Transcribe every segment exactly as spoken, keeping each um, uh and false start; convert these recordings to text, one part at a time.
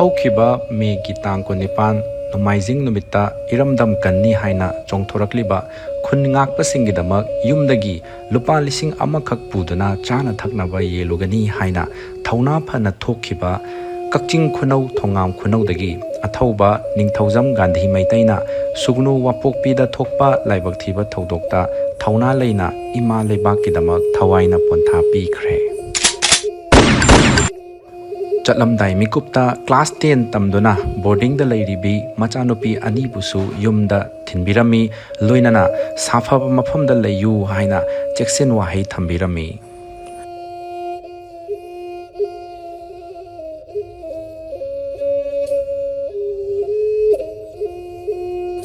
ꯍꯧꯈꯤꯕ ꯃꯦꯒꯤ ꯇꯥꯡ ꯀꯨꯟꯅꯤꯄꯥꯟ, ꯅꯣꯡꯃꯥꯏꯖꯤꯡ ꯅꯨꯃꯤꯠꯇ ꯏꯔꯝꯗꯝ ꯀꯟꯅꯤ ꯍꯥꯏꯅ ꯆꯣꯡꯊꯣꯔꯛꯂꯤꯕ ꯈꯨꯟ ꯉꯥꯛꯄꯁꯤꯡꯒꯤꯗꯃꯛ ꯌꯨꯝꯗꯒꯤ ꯂꯨꯄꯥ ꯂꯤꯁꯤꯡ ꯑꯃꯈꯛ ꯄꯨꯗꯨꯅ ꯆꯥꯅ ꯊꯛꯅꯕ ꯌꯦꯜꯂꯨꯒꯅꯤ ꯍꯥꯏꯅ ꯊꯧꯅꯥ ꯐꯅ ꯊꯣꯛꯈꯤꯕ ꯀꯛꯆꯤꯡ ꯈꯨꯅꯧ ꯊꯣꯉꯥꯝ ꯈꯨꯅꯧꯗꯒꯤ ꯑꯊꯧꯕ ꯅꯤꯡꯊꯧꯖꯝ ꯒꯥꯟꯙꯤ ꯃꯩꯇꯩꯅ ꯁꯨꯒꯅꯨ ꯋꯥꯄꯣꯛꯄꯤꯗ ꯊꯣꯛꯄ ꯂꯥꯏꯕꯛ ꯊꯤꯕ ꯊꯧꯗꯣꯛꯇ ꯊꯧꯅꯥ ꯂꯩꯅ ꯏꯃꯥ ꯂꯩꯕꯥꯛꯀꯤꯗꯃꯛ ꯊꯋꯥꯏꯅ ꯄꯣꯟꯊꯥ ꯄꯤꯈ꯭ꯔꯦ꯫ ꯆꯠꯂꯝꯗꯥꯏ ꯃꯤꯀꯨꯞꯇ ꯀ꯭ꯂꯥꯁ ꯇꯦꯟ ꯇꯝꯗꯨꯅ ꯕꯣꯔꯗꯤꯡꯗ ꯂꯩꯔꯤꯕꯤ ꯃꯆꯥꯅꯨꯄꯤ ꯑꯅꯤꯕꯨꯁꯨ ꯌꯨꯝꯗ ꯊꯤꯟꯕꯤꯔꯝꯃꯤ, ꯂꯣꯏꯅꯅ ꯁꯥꯐꯕ ꯃꯐꯝꯗ ꯂꯩꯌꯨ ꯍꯥꯏꯅ ꯆꯦꯛꯁꯤꯟ ꯋꯥꯍꯩ ꯊꯝꯕꯤꯔꯝꯃꯤ꯫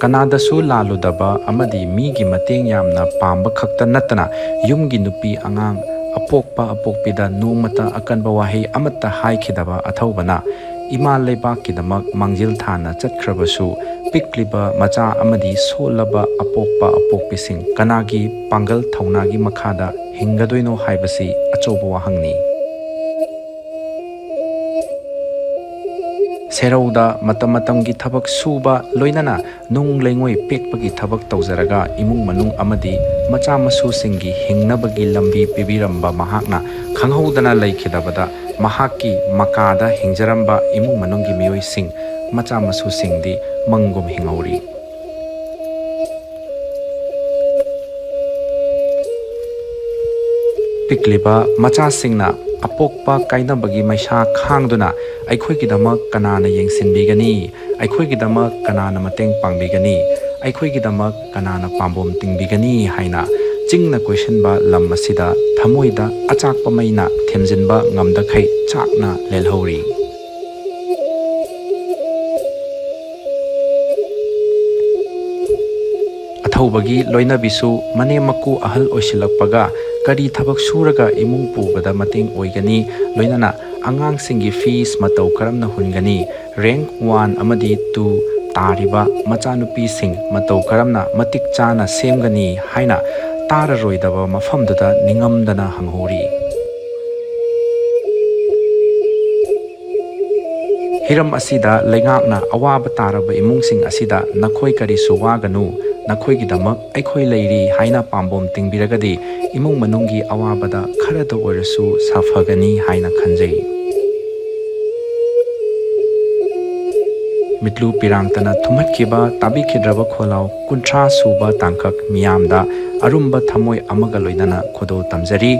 ꯀꯅꯥꯗꯁꯨ ꯂꯥꯜꯂꯨꯗꯕ ꯑꯃꯗꯤ ꯃꯤꯒꯤ ꯃꯇꯦꯡ ꯌꯥꯝꯅ ꯄꯥꯝꯕ ꯈꯛꯇ ꯅꯠꯇꯅ ꯌꯨꯝꯒꯤ ꯅꯨꯄꯤ ꯑꯉꯥꯡ ꯑꯄꯣꯛꯄ ꯑꯄꯣꯛꯄꯤꯗ ꯅꯣꯡꯃꯇ ꯑꯀꯟꯕ ꯋꯥꯍꯩ ꯑꯃꯠꯇ ꯍꯥꯏꯈꯤꯗꯕ ꯑꯊꯧꯕꯅ ꯏꯃꯥ ꯂꯩꯕꯥꯛꯀꯤꯗꯃꯛ ꯃꯥꯡꯖꯤꯜ ꯊꯥꯅ ꯆꯠꯈ꯭ꯔꯕꯁꯨ ꯄꯤꯛꯂꯤꯕ ꯃꯆꯥ ꯑꯃꯗꯤ ꯁꯣꯜꯂꯕ ꯑꯄꯣꯛꯄ ꯑꯄꯣꯛꯄꯤꯁꯤꯡ ꯀꯅꯥꯒꯤ ꯄꯥꯡꯒꯜ ꯊꯧꯅꯥꯒꯤ ꯃꯈꯥꯗ ꯍꯤꯡꯒꯗꯣꯏꯅꯣ ꯍꯥꯏꯕꯁꯤ ꯑꯆꯧꯕ ꯋꯥꯍꯪꯅꯤ꯫ ꯁꯦꯔꯧꯗ ꯃꯇꯝ ꯃꯇꯝꯒꯤ ꯊꯕꯛ ꯁꯨꯕ, ꯂꯣꯏꯅꯅ ꯅꯨꯡ ꯂꯩꯉꯣꯏ ꯄꯦꯛꯄꯒꯤ ꯊꯕꯛ ꯇꯧꯖꯔꯒ ꯏꯃꯨꯡ ꯃꯅꯨꯡ ꯑꯃꯗꯤ ꯃꯆꯥ ꯃꯁꯨꯁꯤꯡꯒꯤ ꯍꯤꯡꯅꯕꯒꯤ ꯂꯝꯕꯤ ꯄꯤꯕꯤꯔꯝꯕ ꯃꯍꯥꯛꯅ ꯈꯪꯍꯧꯗꯅ ꯂꯩꯈꯤꯗꯕꯗ ꯃꯍꯥꯛꯀꯤ ꯃꯀꯥꯗ ꯍꯤꯡꯖꯔꯝꯕ ꯏꯃꯨꯡ ꯃꯅꯨꯡꯒꯤ ꯃꯤꯑꯣꯏꯁꯤꯡ, ꯃꯆꯥ ꯃꯁꯨꯁꯤꯡꯗꯤ ꯃꯪꯒꯨꯝ ꯍꯤꯡꯍꯧꯔꯤ꯫ ꯄꯤꯛꯂꯤꯕ ꯃꯆꯥꯁꯤꯡꯅ ꯑꯄꯣꯛꯄ ꯀꯥꯏꯅꯕꯒꯤ ꯃꯩꯁꯥ ꯈꯥꯡꯗꯨꯅ ꯑꯩꯈꯣꯏꯒꯤꯗꯃꯛ ꯀꯅꯥꯅ ꯌꯦꯡꯁꯤꯟꯕꯤꯒꯅꯤ? ꯑꯩꯈꯣꯏꯒꯤꯗꯃꯛ ꯀꯅꯥꯅ ꯃꯇꯦꯡ ꯄꯥꯡꯕꯤꯒꯅꯤ? ꯑꯩꯈꯣꯏꯒꯤꯗꯃꯛ ꯀꯅꯥꯅ ꯄꯥꯝꯕꯣꯝ ꯇꯤꯡꯕꯤꯒꯅꯤ ꯍꯥꯏꯅ ꯆꯤꯡꯅ ꯀꯣꯏꯁꯤꯟꯕ ꯂꯝ ꯑꯁꯤꯗ ꯊꯃꯣꯏꯗ ꯑꯆꯥꯛꯄ ꯃꯩꯅ ꯊꯦꯝꯖꯤꯟꯕ ꯉꯝꯗꯈꯩ ꯆꯥꯛꯅ ꯂꯦꯜꯍꯧꯔꯤ꯫ ꯑꯊꯧꯕꯒꯤ ꯂꯣꯏꯅꯕꯤꯁꯨ ꯃꯅꯦꯝ ꯃꯀꯨ ꯑꯍꯜ ꯑꯣꯏꯁꯤꯜꯂꯛꯄꯒ ꯀꯔꯤ ꯊꯕꯛ ꯁꯨꯔꯒ ꯏꯃꯨꯡ ꯄꯨꯕꯗ ꯃꯇꯦꯡ ꯑꯣꯏꯒꯅꯤ, ꯂꯣꯏꯅꯅ ꯑꯉꯥꯡꯁꯤꯡꯒꯤ ꯐꯤꯁ ꯃꯇꯧ ꯀꯔꯝꯅ ꯍꯨꯟꯒꯅꯤ, ꯔꯦꯡꯛ ꯋꯥꯟ ꯑꯃꯗꯤ ꯇꯨ ꯇꯥꯔꯤꯕ ꯃꯆꯥꯅꯨꯄꯤꯁꯤꯡ ꯃꯇꯧ ꯀꯔꯝꯅ ꯃꯇꯤꯛ ꯆꯥꯅ ꯁꯦꯝꯒꯅꯤ ꯍꯥꯏꯅ ꯇꯥꯔꯔꯣꯏꯗꯕ ꯃꯐꯝꯗꯨꯗ ꯅꯤꯡꯉꯝꯗꯅ ꯍꯪꯍꯧꯔꯤ꯫ ꯍꯤꯔꯝ ꯑꯁꯤꯗ ꯂꯩꯉꯥꯛꯅ ꯑꯋꯥꯕ ꯇꯥꯔꯕ ꯏꯃꯨꯡꯁꯤꯡ ꯑꯁꯤꯗ "ꯅꯈꯣꯏ ꯀꯔꯤꯁꯨ ꯋꯥꯒꯅꯨ, ꯅꯈꯣꯏꯒꯤꯗꯃꯛ ꯑꯩꯈꯣꯏ ꯂꯩꯔꯤ" ꯍꯥꯏꯅ ꯄꯥꯝꯕꯣꯝ ꯇꯤꯡꯕꯤꯔꯒꯗꯤ ꯏꯃꯨꯡ ꯃꯅꯨꯡꯒꯤ ꯑꯋꯥꯕꯗ ꯈꯔꯗ ꯑꯣꯏꯔꯁꯨ ꯁꯥꯐꯒꯅꯤ ꯍꯥꯏꯅ ꯈꯟꯖꯩ꯫ ꯃꯤꯠꯂꯨ ꯄꯤꯔꯥꯡꯇꯅ ꯊꯨꯝꯍꯠꯈꯤꯕ ꯇꯥꯕꯤꯈꯤꯗ꯭ꯔꯕ ꯈꯣꯜꯂꯥꯎ ꯀꯨꯟꯊ꯭ꯔꯥ ꯁꯨꯕ ꯇꯥꯡꯀꯛ ꯃꯤꯌꯥꯝꯗ ꯑꯔꯨꯝꯕ ꯊꯃꯣꯏ ꯑꯃꯒ ꯂꯣꯏꯅꯅ ꯈꯨꯗꯣꯜ ꯇꯝꯖꯔꯤ꯫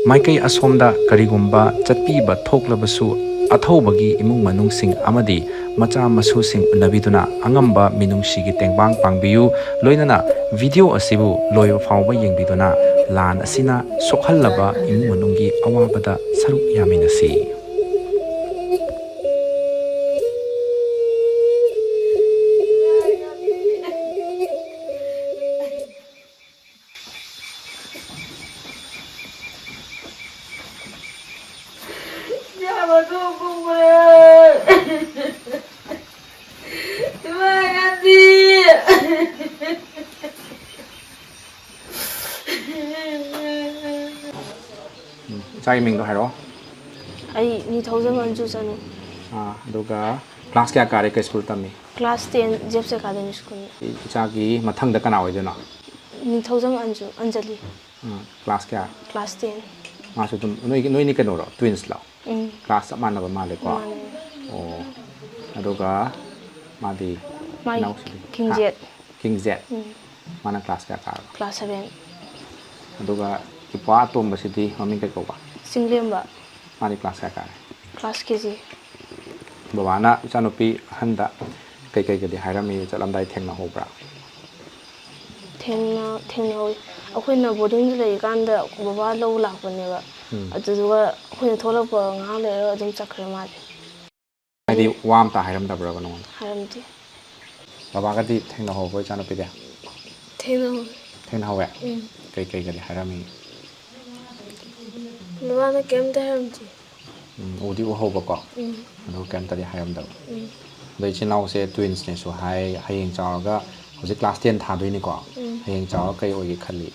ꯃꯥꯏꯀꯩ ꯑꯁꯣꯝꯗ ꯀꯔꯤꯒꯨꯝꯕ ꯆꯠꯄꯤꯕ ꯊꯣꯛꯂꯕꯁꯨ, ꯑꯊꯧꯕꯒꯤ ꯏꯃꯨꯡ ꯃꯅꯨꯡꯁꯤꯡ ꯑꯃꯗꯤ ꯃꯆꯥ ꯃꯁꯨꯁꯤꯡ ꯎꯅꯕꯤꯗꯨꯅ ꯑꯉꯝꯕ ꯃꯤꯅꯨꯡꯁꯤꯒꯤ ꯇꯦꯡꯕꯥꯡ ꯄꯥꯡꯕꯤꯌꯨ꯫ ꯂꯣꯏꯅꯅ ꯚꯤꯗꯤꯑꯣ ꯑꯁꯤꯕꯨ ꯂꯣꯏꯕ ꯐꯥꯎꯕ ꯌꯦꯡꯕꯤꯗꯨꯅ ꯂꯥꯟ ꯑꯁꯤꯅ ꯁꯣꯛꯍꯜꯂꯕ ꯏꯃꯨꯡ ꯃꯅꯨꯡꯒꯤ ꯑꯋꯥꯕꯗ ꯁꯔꯨꯛ ꯌꯥꯃꯤꯟꯅꯁꯤ꯫ ꯎꯝ, ꯏꯆꯥꯒꯤ ꯃꯤꯡꯗꯣ ꯍꯥꯏꯔꯛꯑꯣ꯫ ꯑꯩ ꯅꯤꯡꯊꯧꯖꯝ ꯑꯟꯖꯨ ꯆꯅꯨ꯫ ꯑꯥ, ꯑꯗꯨꯒ ꯀ꯭ꯂꯥꯁ ꯀꯌꯥ ꯀꯥꯔꯦ, ꯀꯩ ꯁ꯭ꯀꯨꯜ ꯇꯝꯃꯤ? ꯀ꯭ꯂꯥꯁ ꯇꯦꯟ ꯖꯦꯞꯁ ꯑꯦꯀꯥꯗꯃꯤ ꯁ꯭ꯀꯨꯜ꯫ ꯏꯆꯥꯒꯤ ꯃꯊꯪꯗ ꯀꯅꯥ ꯑꯣꯏꯗꯣꯏꯅꯣ? ꯅꯤꯡꯊꯧꯖꯝ ꯑꯟꯖꯨ, ꯑꯟꯖꯂꯤ꯫ ꯎꯝ, ꯀ꯭ꯂꯥꯁ ꯀꯌꯥ? Class ten. ꯃꯥꯁꯨ ꯑꯗꯨꯝ, ꯅꯣꯏꯒꯤ, ꯅꯣꯏꯅꯤ ꯀꯩꯅꯣꯔꯣ, ꯇ꯭ꯋꯤꯟꯁꯂꯣ? ꯎꯝ꯫ ꯀ꯭ꯂꯥꯁ ꯆꯞ ꯃꯥꯟꯅꯕ ꯃꯥꯜꯂꯦꯀꯣ? ꯃꯥꯟꯅꯩ꯫ ꯑꯣ꯫ ꯑꯗꯨꯒ ꯃꯥꯗꯤ? ꯃꯥꯏ ꯏꯅꯥꯎꯁꯤꯗꯤ? ꯀꯤꯡꯖꯦꯠ꯫ ꯍꯥ? ꯀꯤꯡꯖꯦꯠ? ꯎꯝ꯫ ꯃꯥꯅ ꯀ꯭ꯂꯥꯁ ꯀꯌꯥ ꯀꯥꯔꯕ? Class seven. ꯑꯗꯨꯒ ꯏꯄ꯭ꯋꯥ ꯑꯇꯣꯝꯕꯁꯤꯗꯤ ꯃꯃꯤꯡ ꯀꯩ ꯀꯧꯕ? ꯆꯤꯡꯂꯦꯝꯕ꯫ ꯃꯥꯗꯤ ꯀ꯭ꯂꯥꯁ ꯀꯌꯥ ꯀꯥꯔꯦ? ꯀ꯭ꯂꯥꯁ ꯀꯦ ꯖꯤ꯫ ꯕꯕꯥꯅ ꯏꯆꯥꯅꯨꯄꯤ ꯑꯍꯟꯗ ꯀꯩꯀꯩꯒꯗꯤ ꯍꯥꯏꯔꯝꯃꯤ? ꯆꯠꯂꯝꯗꯥꯏ ꯊꯦꯡꯅꯍꯧꯕ꯭ꯔꯥ? ꯊꯦꯡꯅ-, ꯊꯦꯡꯅꯍꯧꯏ꯫ ꯑꯩꯈꯣꯏꯅ ꯕꯣꯔꯗꯤꯡꯗ ꯂꯩꯔꯤꯀꯥꯟꯗ ꯕꯕꯥ ꯂꯧ ꯂꯥꯛꯄꯅꯦꯕ꯫ ꯎꯝ꯫ ꯑꯗꯨꯗꯨꯒ ꯑꯩꯈꯣꯏꯅ ꯊꯣꯛꯂꯛꯄ ꯉꯥꯏꯍꯥꯛ ꯂꯩꯔꯒ ꯑꯗꯨꯝ ꯆꯠꯈ꯭ꯔꯦ ꯃꯥꯗꯤ꯫ ꯍꯥꯏꯗꯤ ꯋꯥ ꯑꯝꯇ ꯍꯥꯏꯔꯝꯗꯕ꯭ꯔꯕ ꯅꯉꯣꯟꯗ? ꯍꯥꯏꯔꯝꯗꯦ꯫ ꯕꯕꯥꯒꯗꯤ ꯊꯦꯡꯅꯍꯧꯕ꯭ꯔꯣ ꯏꯆꯥꯅꯨꯄꯤꯗꯤ? ꯊꯦꯡꯅꯍꯧꯏ꯫ ꯊꯦꯡꯅꯍꯧꯋꯦ? ꯎꯝ꯫ ꯀꯩꯀꯩꯒꯗꯤ ꯍꯥꯏꯔꯝꯃꯤ? ꯕꯕꯥꯅ ꯀꯩꯝꯇ ꯍꯥꯏꯔꯝꯗꯦ꯫ ꯎꯝ, ꯎꯗꯤ ꯎꯍꯧꯕꯀꯣ? ꯎꯝ꯫ ꯑꯗꯨꯒ ꯀꯩꯝꯇꯗꯤ ꯍꯥꯏꯔꯝꯗꯕ? ꯎꯝ꯫ ꯑꯗꯣ ꯏꯆꯤꯟ ꯏꯅꯥꯎꯁꯦ ꯇ꯭ꯋꯤꯟꯁꯅꯦꯁꯨ ꯍꯥꯏ, ꯍꯌꯦꯡ ꯆꯥꯎꯔꯒ ꯍꯧꯖꯤꯛ ꯀ꯭ꯂꯥꯁ ꯇꯦꯟ ꯊꯥꯗꯣꯏꯅꯤꯀꯣ? ꯎꯝ꯫ ꯍꯌꯦꯡ ꯆꯥꯎꯔꯒ ꯀꯩ ꯑꯣꯏꯒꯦ ꯈꯜꯂꯤ?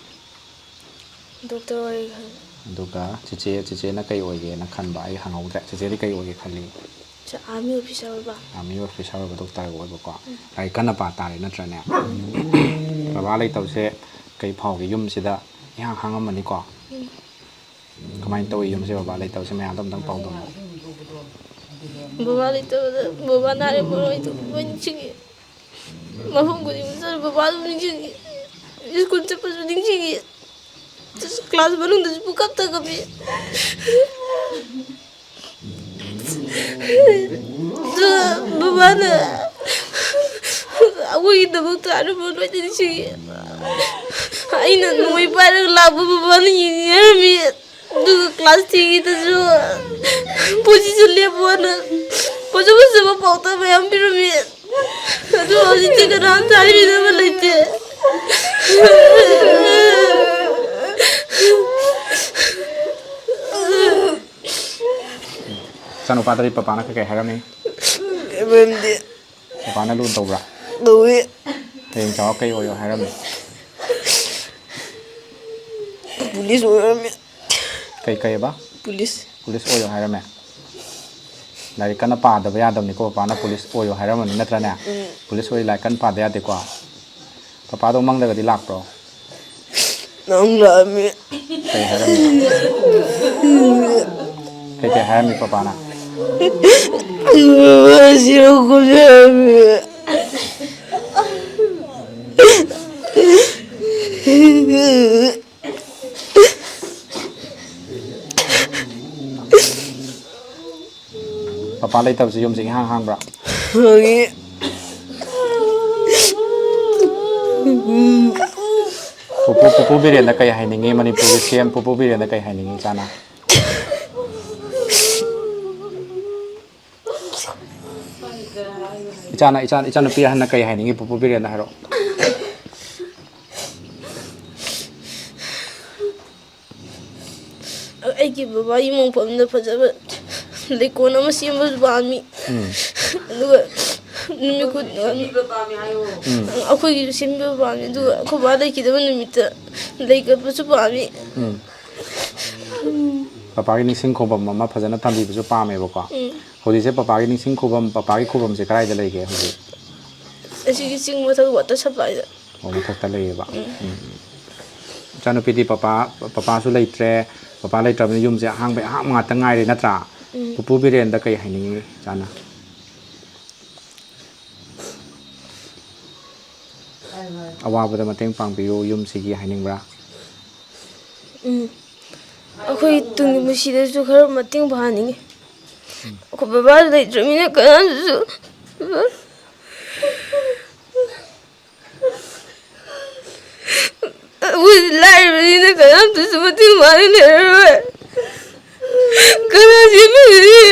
ꯗꯣꯛꯇꯔ ꯑꯣꯏꯒꯦ ꯈꯜꯂꯤ꯫ ꯑꯗꯨꯒ ꯆꯤꯆꯦ, ꯆꯤꯆꯦꯅ ꯀꯩ ꯑꯣꯏꯒꯦꯅ ꯈꯟꯕ? ꯑꯩ ꯍꯪꯍꯧꯗ꯭ꯔꯦ꯫ ꯆꯤꯆꯦꯗꯤ ꯀꯩ ꯑꯣꯏꯒꯦ ꯈꯜꯂꯤ? ꯑꯥꯔꯃꯤ ꯑꯣꯐꯤꯁꯥꯔ ꯑꯣꯏꯕ꯫ ꯑꯥꯔꯃꯤ ꯑꯣꯐꯤꯁꯥꯔ ꯑꯣꯏꯕ, ꯗꯣꯛꯇꯔꯒ ꯑꯣꯏꯕꯀꯣ꯫ ꯂꯥꯏꯔꯤꯛ ꯀꯟꯅ ꯄꯥ ꯇꯥꯔꯦ, ꯅꯠꯇ꯭ꯔꯅꯦ? ꯕꯕꯥ ꯂꯩꯇꯕꯁꯦ ꯀꯩ ꯐꯥꯎꯒꯦ? ꯌꯨꯝꯁꯤꯗ ꯏꯍꯥꯡ ꯍꯥꯡꯉꯝꯃꯅꯤꯀꯣ? ꯀꯃꯥꯏꯅ ꯇꯧꯋꯤ ꯌꯨꯝꯁꯦ ꯕꯕꯥ ꯂꯩꯇꯕꯁꯦ? ꯃꯌꯥꯝꯗꯣ ꯑꯝꯇꯪ ꯄꯥꯎꯗꯝꯃꯣ꯫ ꯕꯕꯥ ꯂꯩꯇꯕꯗ, ꯕꯕꯥ ꯅꯥꯔꯦ ꯃꯔꯣꯏꯗꯣ ꯂꯣꯏ ꯅꯤꯡꯁꯤꯡꯉꯤ꯫ ꯃꯐꯝ ꯈꯨꯗꯤꯡꯃꯛ ꯆꯠꯂ ꯕꯕꯥ ꯑꯗꯨꯝ ꯅꯤꯡꯁꯤꯡꯉꯤ꯫ ꯁ꯭ꯀꯨꯜ ꯆꯠꯄꯁꯨ ꯅꯤꯡꯁꯤꯡꯉꯤ꯫ ꯀ꯭ꯂꯥꯁ ꯃꯅꯨꯡꯗꯁꯨ ꯄꯨꯀꯞꯇ ꯀꯞꯄꯤ꯫ ꯑꯗꯨꯒ ꯕꯕꯥꯅ ꯑꯩꯈꯣꯏꯒꯤꯗꯃꯛꯇ ꯑꯔꯨꯝꯕ ꯂꯣꯏꯅ ꯅꯤꯡꯁꯤꯡꯉꯤ꯫ ꯑꯩꯅ ꯅꯣꯏ ꯄꯥꯏꯔꯒ ꯂꯥꯛꯄ ꯕꯕꯥꯅ ꯌꯦꯡꯉꯦ ꯍꯥꯏꯔꯝꯃꯤ꯫ ꯑꯗꯨꯒ ꯀ꯭ꯂꯥꯁ ꯊ꯭ꯔꯤꯒꯤꯗꯁꯨ ꯄꯣꯖꯤꯁꯟ ꯂꯦꯞꯄꯣꯅ ꯐꯖ ꯐꯖꯕ ꯄꯥꯎꯇꯥꯛ ꯃꯌꯥꯝ ꯄꯤꯔꯝꯃꯤ꯫ ꯑꯗꯨ ꯍꯧꯖꯤꯛꯇꯤ ꯀꯅꯥꯝꯇ ꯍꯥꯏꯕꯤꯅꯕ ꯂꯩꯇꯦ꯫ ꯏꯆꯥꯅꯨꯄꯥꯗꯗꯤ ꯄꯄꯥꯅ ꯀꯩꯀꯩ ꯍꯥꯏꯔꯝꯃꯤ? ꯃꯔꯝꯗꯤ ꯄꯄꯥꯅ ꯂꯨꯅ ꯇꯧꯕ꯭ꯔꯥ? ꯇꯧꯋꯤ꯫ ꯍꯌꯦꯡ ꯆꯥꯎꯔ ꯀꯩ ꯑꯣꯏꯌꯣ ꯍꯥꯏꯔꯝꯃꯤ? ꯄꯨꯂꯤꯁ ꯑꯣꯏꯔꯝꯃꯤ꯫ ꯀꯩ, ꯀꯩꯑꯕ? ꯄꯨꯂꯤꯁ꯫ ꯄꯨꯂꯤꯁ ꯑꯣꯏꯌꯣ ꯍꯥꯏꯔꯝꯃꯦ? ꯂꯥꯏꯔꯤꯛ ꯀꯟꯅ ꯄꯥꯗꯕ ꯌꯥꯗꯕꯅꯤꯀꯣ, ꯄꯄꯥꯅ ꯄꯨꯂꯤꯁ ꯑꯣꯏꯌꯣ ꯍꯥꯏꯔꯝꯃꯅꯤ, ꯅꯠꯇ꯭ꯔꯅꯦ? ꯄꯨꯂꯤꯁ ꯑꯣꯏ ꯂꯥꯏꯔꯤꯛ ꯀꯟꯅ ꯄꯥꯗ ꯌꯥꯗꯦꯀꯣ꯫ ꯄꯄꯥꯗꯣ ꯃꯪꯗꯒꯗꯤ ꯂꯥꯛꯄ꯭ꯔꯣ? ꯅꯪ ꯂꯥꯛꯑꯝꯃꯤ꯫ ꯀꯩ ꯍꯥꯏꯔꯝꯃꯤ? ꯀꯩꯀꯩ ꯍꯥꯏꯔꯝꯃꯤ ꯄꯄꯥꯅ? ꯁꯤꯔ ꯈꯣꯠꯂꯦ ꯍꯥꯏꯔꯝꯃꯤ꯫ ꯄꯄꯥ ꯂꯩꯇꯕꯁꯦ ꯌꯨꯝꯁꯦ ꯏꯍꯥꯡ ꯍꯥꯡꯕ꯭ꯔꯥ? ꯍꯥꯡꯉꯤ꯫ ꯄꯨꯄꯨ, ꯄꯨꯄꯨ ꯕꯤꯔꯦꯟꯗ ꯀꯩ ꯍꯥꯏꯅꯤꯡꯉꯤ? ꯃꯅꯤꯄꯨꯔꯒꯤ ꯁꯤ ꯑꯦꯝ ꯄꯨꯄꯨ ꯕꯤꯔꯦꯟꯗ ꯀꯩ ꯍꯥꯏꯅꯤꯡꯉꯤ, ꯏꯆꯥꯅ? ꯏꯆꯥꯅ, ꯏꯆꯥ, ꯏꯆꯥꯅꯨꯄꯤ ꯑꯍꯟꯅ ꯀꯩ ꯍꯥꯏꯅꯤꯡꯉꯤ ꯄꯨꯄꯨ ꯕꯤꯔꯦꯟꯗ? ꯍꯥꯏꯔꯛꯑꯣ꯫ ꯑꯩꯒꯤ ꯕꯕꯥꯒꯤ ꯃꯣꯡꯐꯝꯗ ꯐꯖꯕ ꯂꯩꯀꯣꯜ ꯑꯃ ꯁꯦꯝꯕꯁꯨ ꯄꯥꯝꯃꯤ꯫ ꯎꯝ꯫ ꯑꯗꯨꯒ ꯅꯨꯃꯤꯠ ꯈꯨ-, ꯑꯩꯈꯣꯏꯒꯤꯁꯨ ꯁꯦꯝꯕꯤꯕ ꯄꯥꯝꯃꯤ꯫ ꯑꯗꯨꯒ ꯑꯩꯈꯣꯏ ꯕꯥ ꯂꯩꯈꯤꯗꯕ ꯅꯨꯃꯤꯠꯇ ꯂꯩ ꯀꯠꯄꯁꯨ ꯄꯥꯝꯃꯤ꯫ ꯎꯝ꯫ ꯄꯄꯥꯒꯤ ꯅꯤꯡꯁꯤꯡ ꯈꯨꯕꯝ ꯑꯃ ꯐꯖꯅ ꯊꯝꯕꯤꯕꯁꯨ ꯄꯥꯝꯃꯦꯕꯀꯣ꯫ ꯎꯝ꯫ ꯍꯧꯖꯤꯛꯁꯦ ꯄꯄꯥꯒꯤ ꯅꯤꯡꯁꯤꯡ ꯈꯨꯕꯝ, ꯄꯄꯥꯒꯤ ꯈꯨꯕꯝꯁꯦ ꯀꯗꯥꯏꯗ ꯂꯩꯒꯦ ꯍꯧꯖꯤꯛ? ꯑꯁꯤꯒꯤ ꯆꯤꯡ ꯃꯊꯛ water supply ꯗ꯫ ꯑꯣ, ꯃꯊꯛꯇ ꯂꯩꯌꯦꯕ꯫ ꯎꯝ꯫ ꯎꯝ꯫ ꯏꯆꯥꯅꯨꯄꯤꯗꯤ ꯄꯄꯥ, ꯄꯄꯥꯁꯨ ꯂꯩꯇ꯭ꯔꯦ꯫ ꯄꯄꯥ ꯂꯩꯇ꯭ꯔꯕꯅꯤꯅ ꯌꯨꯝꯁꯦ ꯑꯍꯥꯡꯕꯩ ꯑꯍꯥꯡꯕ ꯉꯥꯛꯇ ꯉꯥꯏꯔꯦ ꯅꯠꯇ꯭ꯔꯥ? ꯎꯝ꯫ ꯄꯨꯄꯨ ꯕꯤꯔꯦꯟꯗ ꯀꯩ ꯍꯥꯏꯅꯤꯡꯉꯤ ꯏꯆꯥꯅ? ꯑꯋꯥꯕꯗ ꯃꯇꯦꯡ ꯄꯥꯡꯕꯤꯌꯨ ꯌꯨꯝꯁꯤꯒꯤ ꯍꯥꯏꯅꯤꯡꯕ꯭ꯔꯥ? ꯎꯝ꯫ ꯑꯩꯈꯣꯏ ꯇꯨꯡꯒꯤ ꯄꯨꯟꯁꯤꯗꯁꯨ ꯈꯔ ꯃꯇꯦꯡ ꯄꯥꯡꯍꯟꯅꯤꯡꯉꯤ꯫ ꯑꯩꯈꯣꯏ ꯕꯕꯥ ꯂꯩꯇ꯭ꯔꯕꯅꯤꯅ ꯀꯅꯥꯁꯨ ꯑꯩꯈꯣꯏꯗꯤ ꯂꯥꯏꯔꯕꯅꯤꯅ ꯀꯅꯥꯝꯇꯁꯨ ꯃꯇꯦꯡ ꯄꯥꯡꯅꯤꯡꯉꯥꯏ ꯂꯩꯔꯔꯣꯏ꯫ ꯀꯅꯥ ꯁꯦꯝꯕꯤꯒꯅꯤ?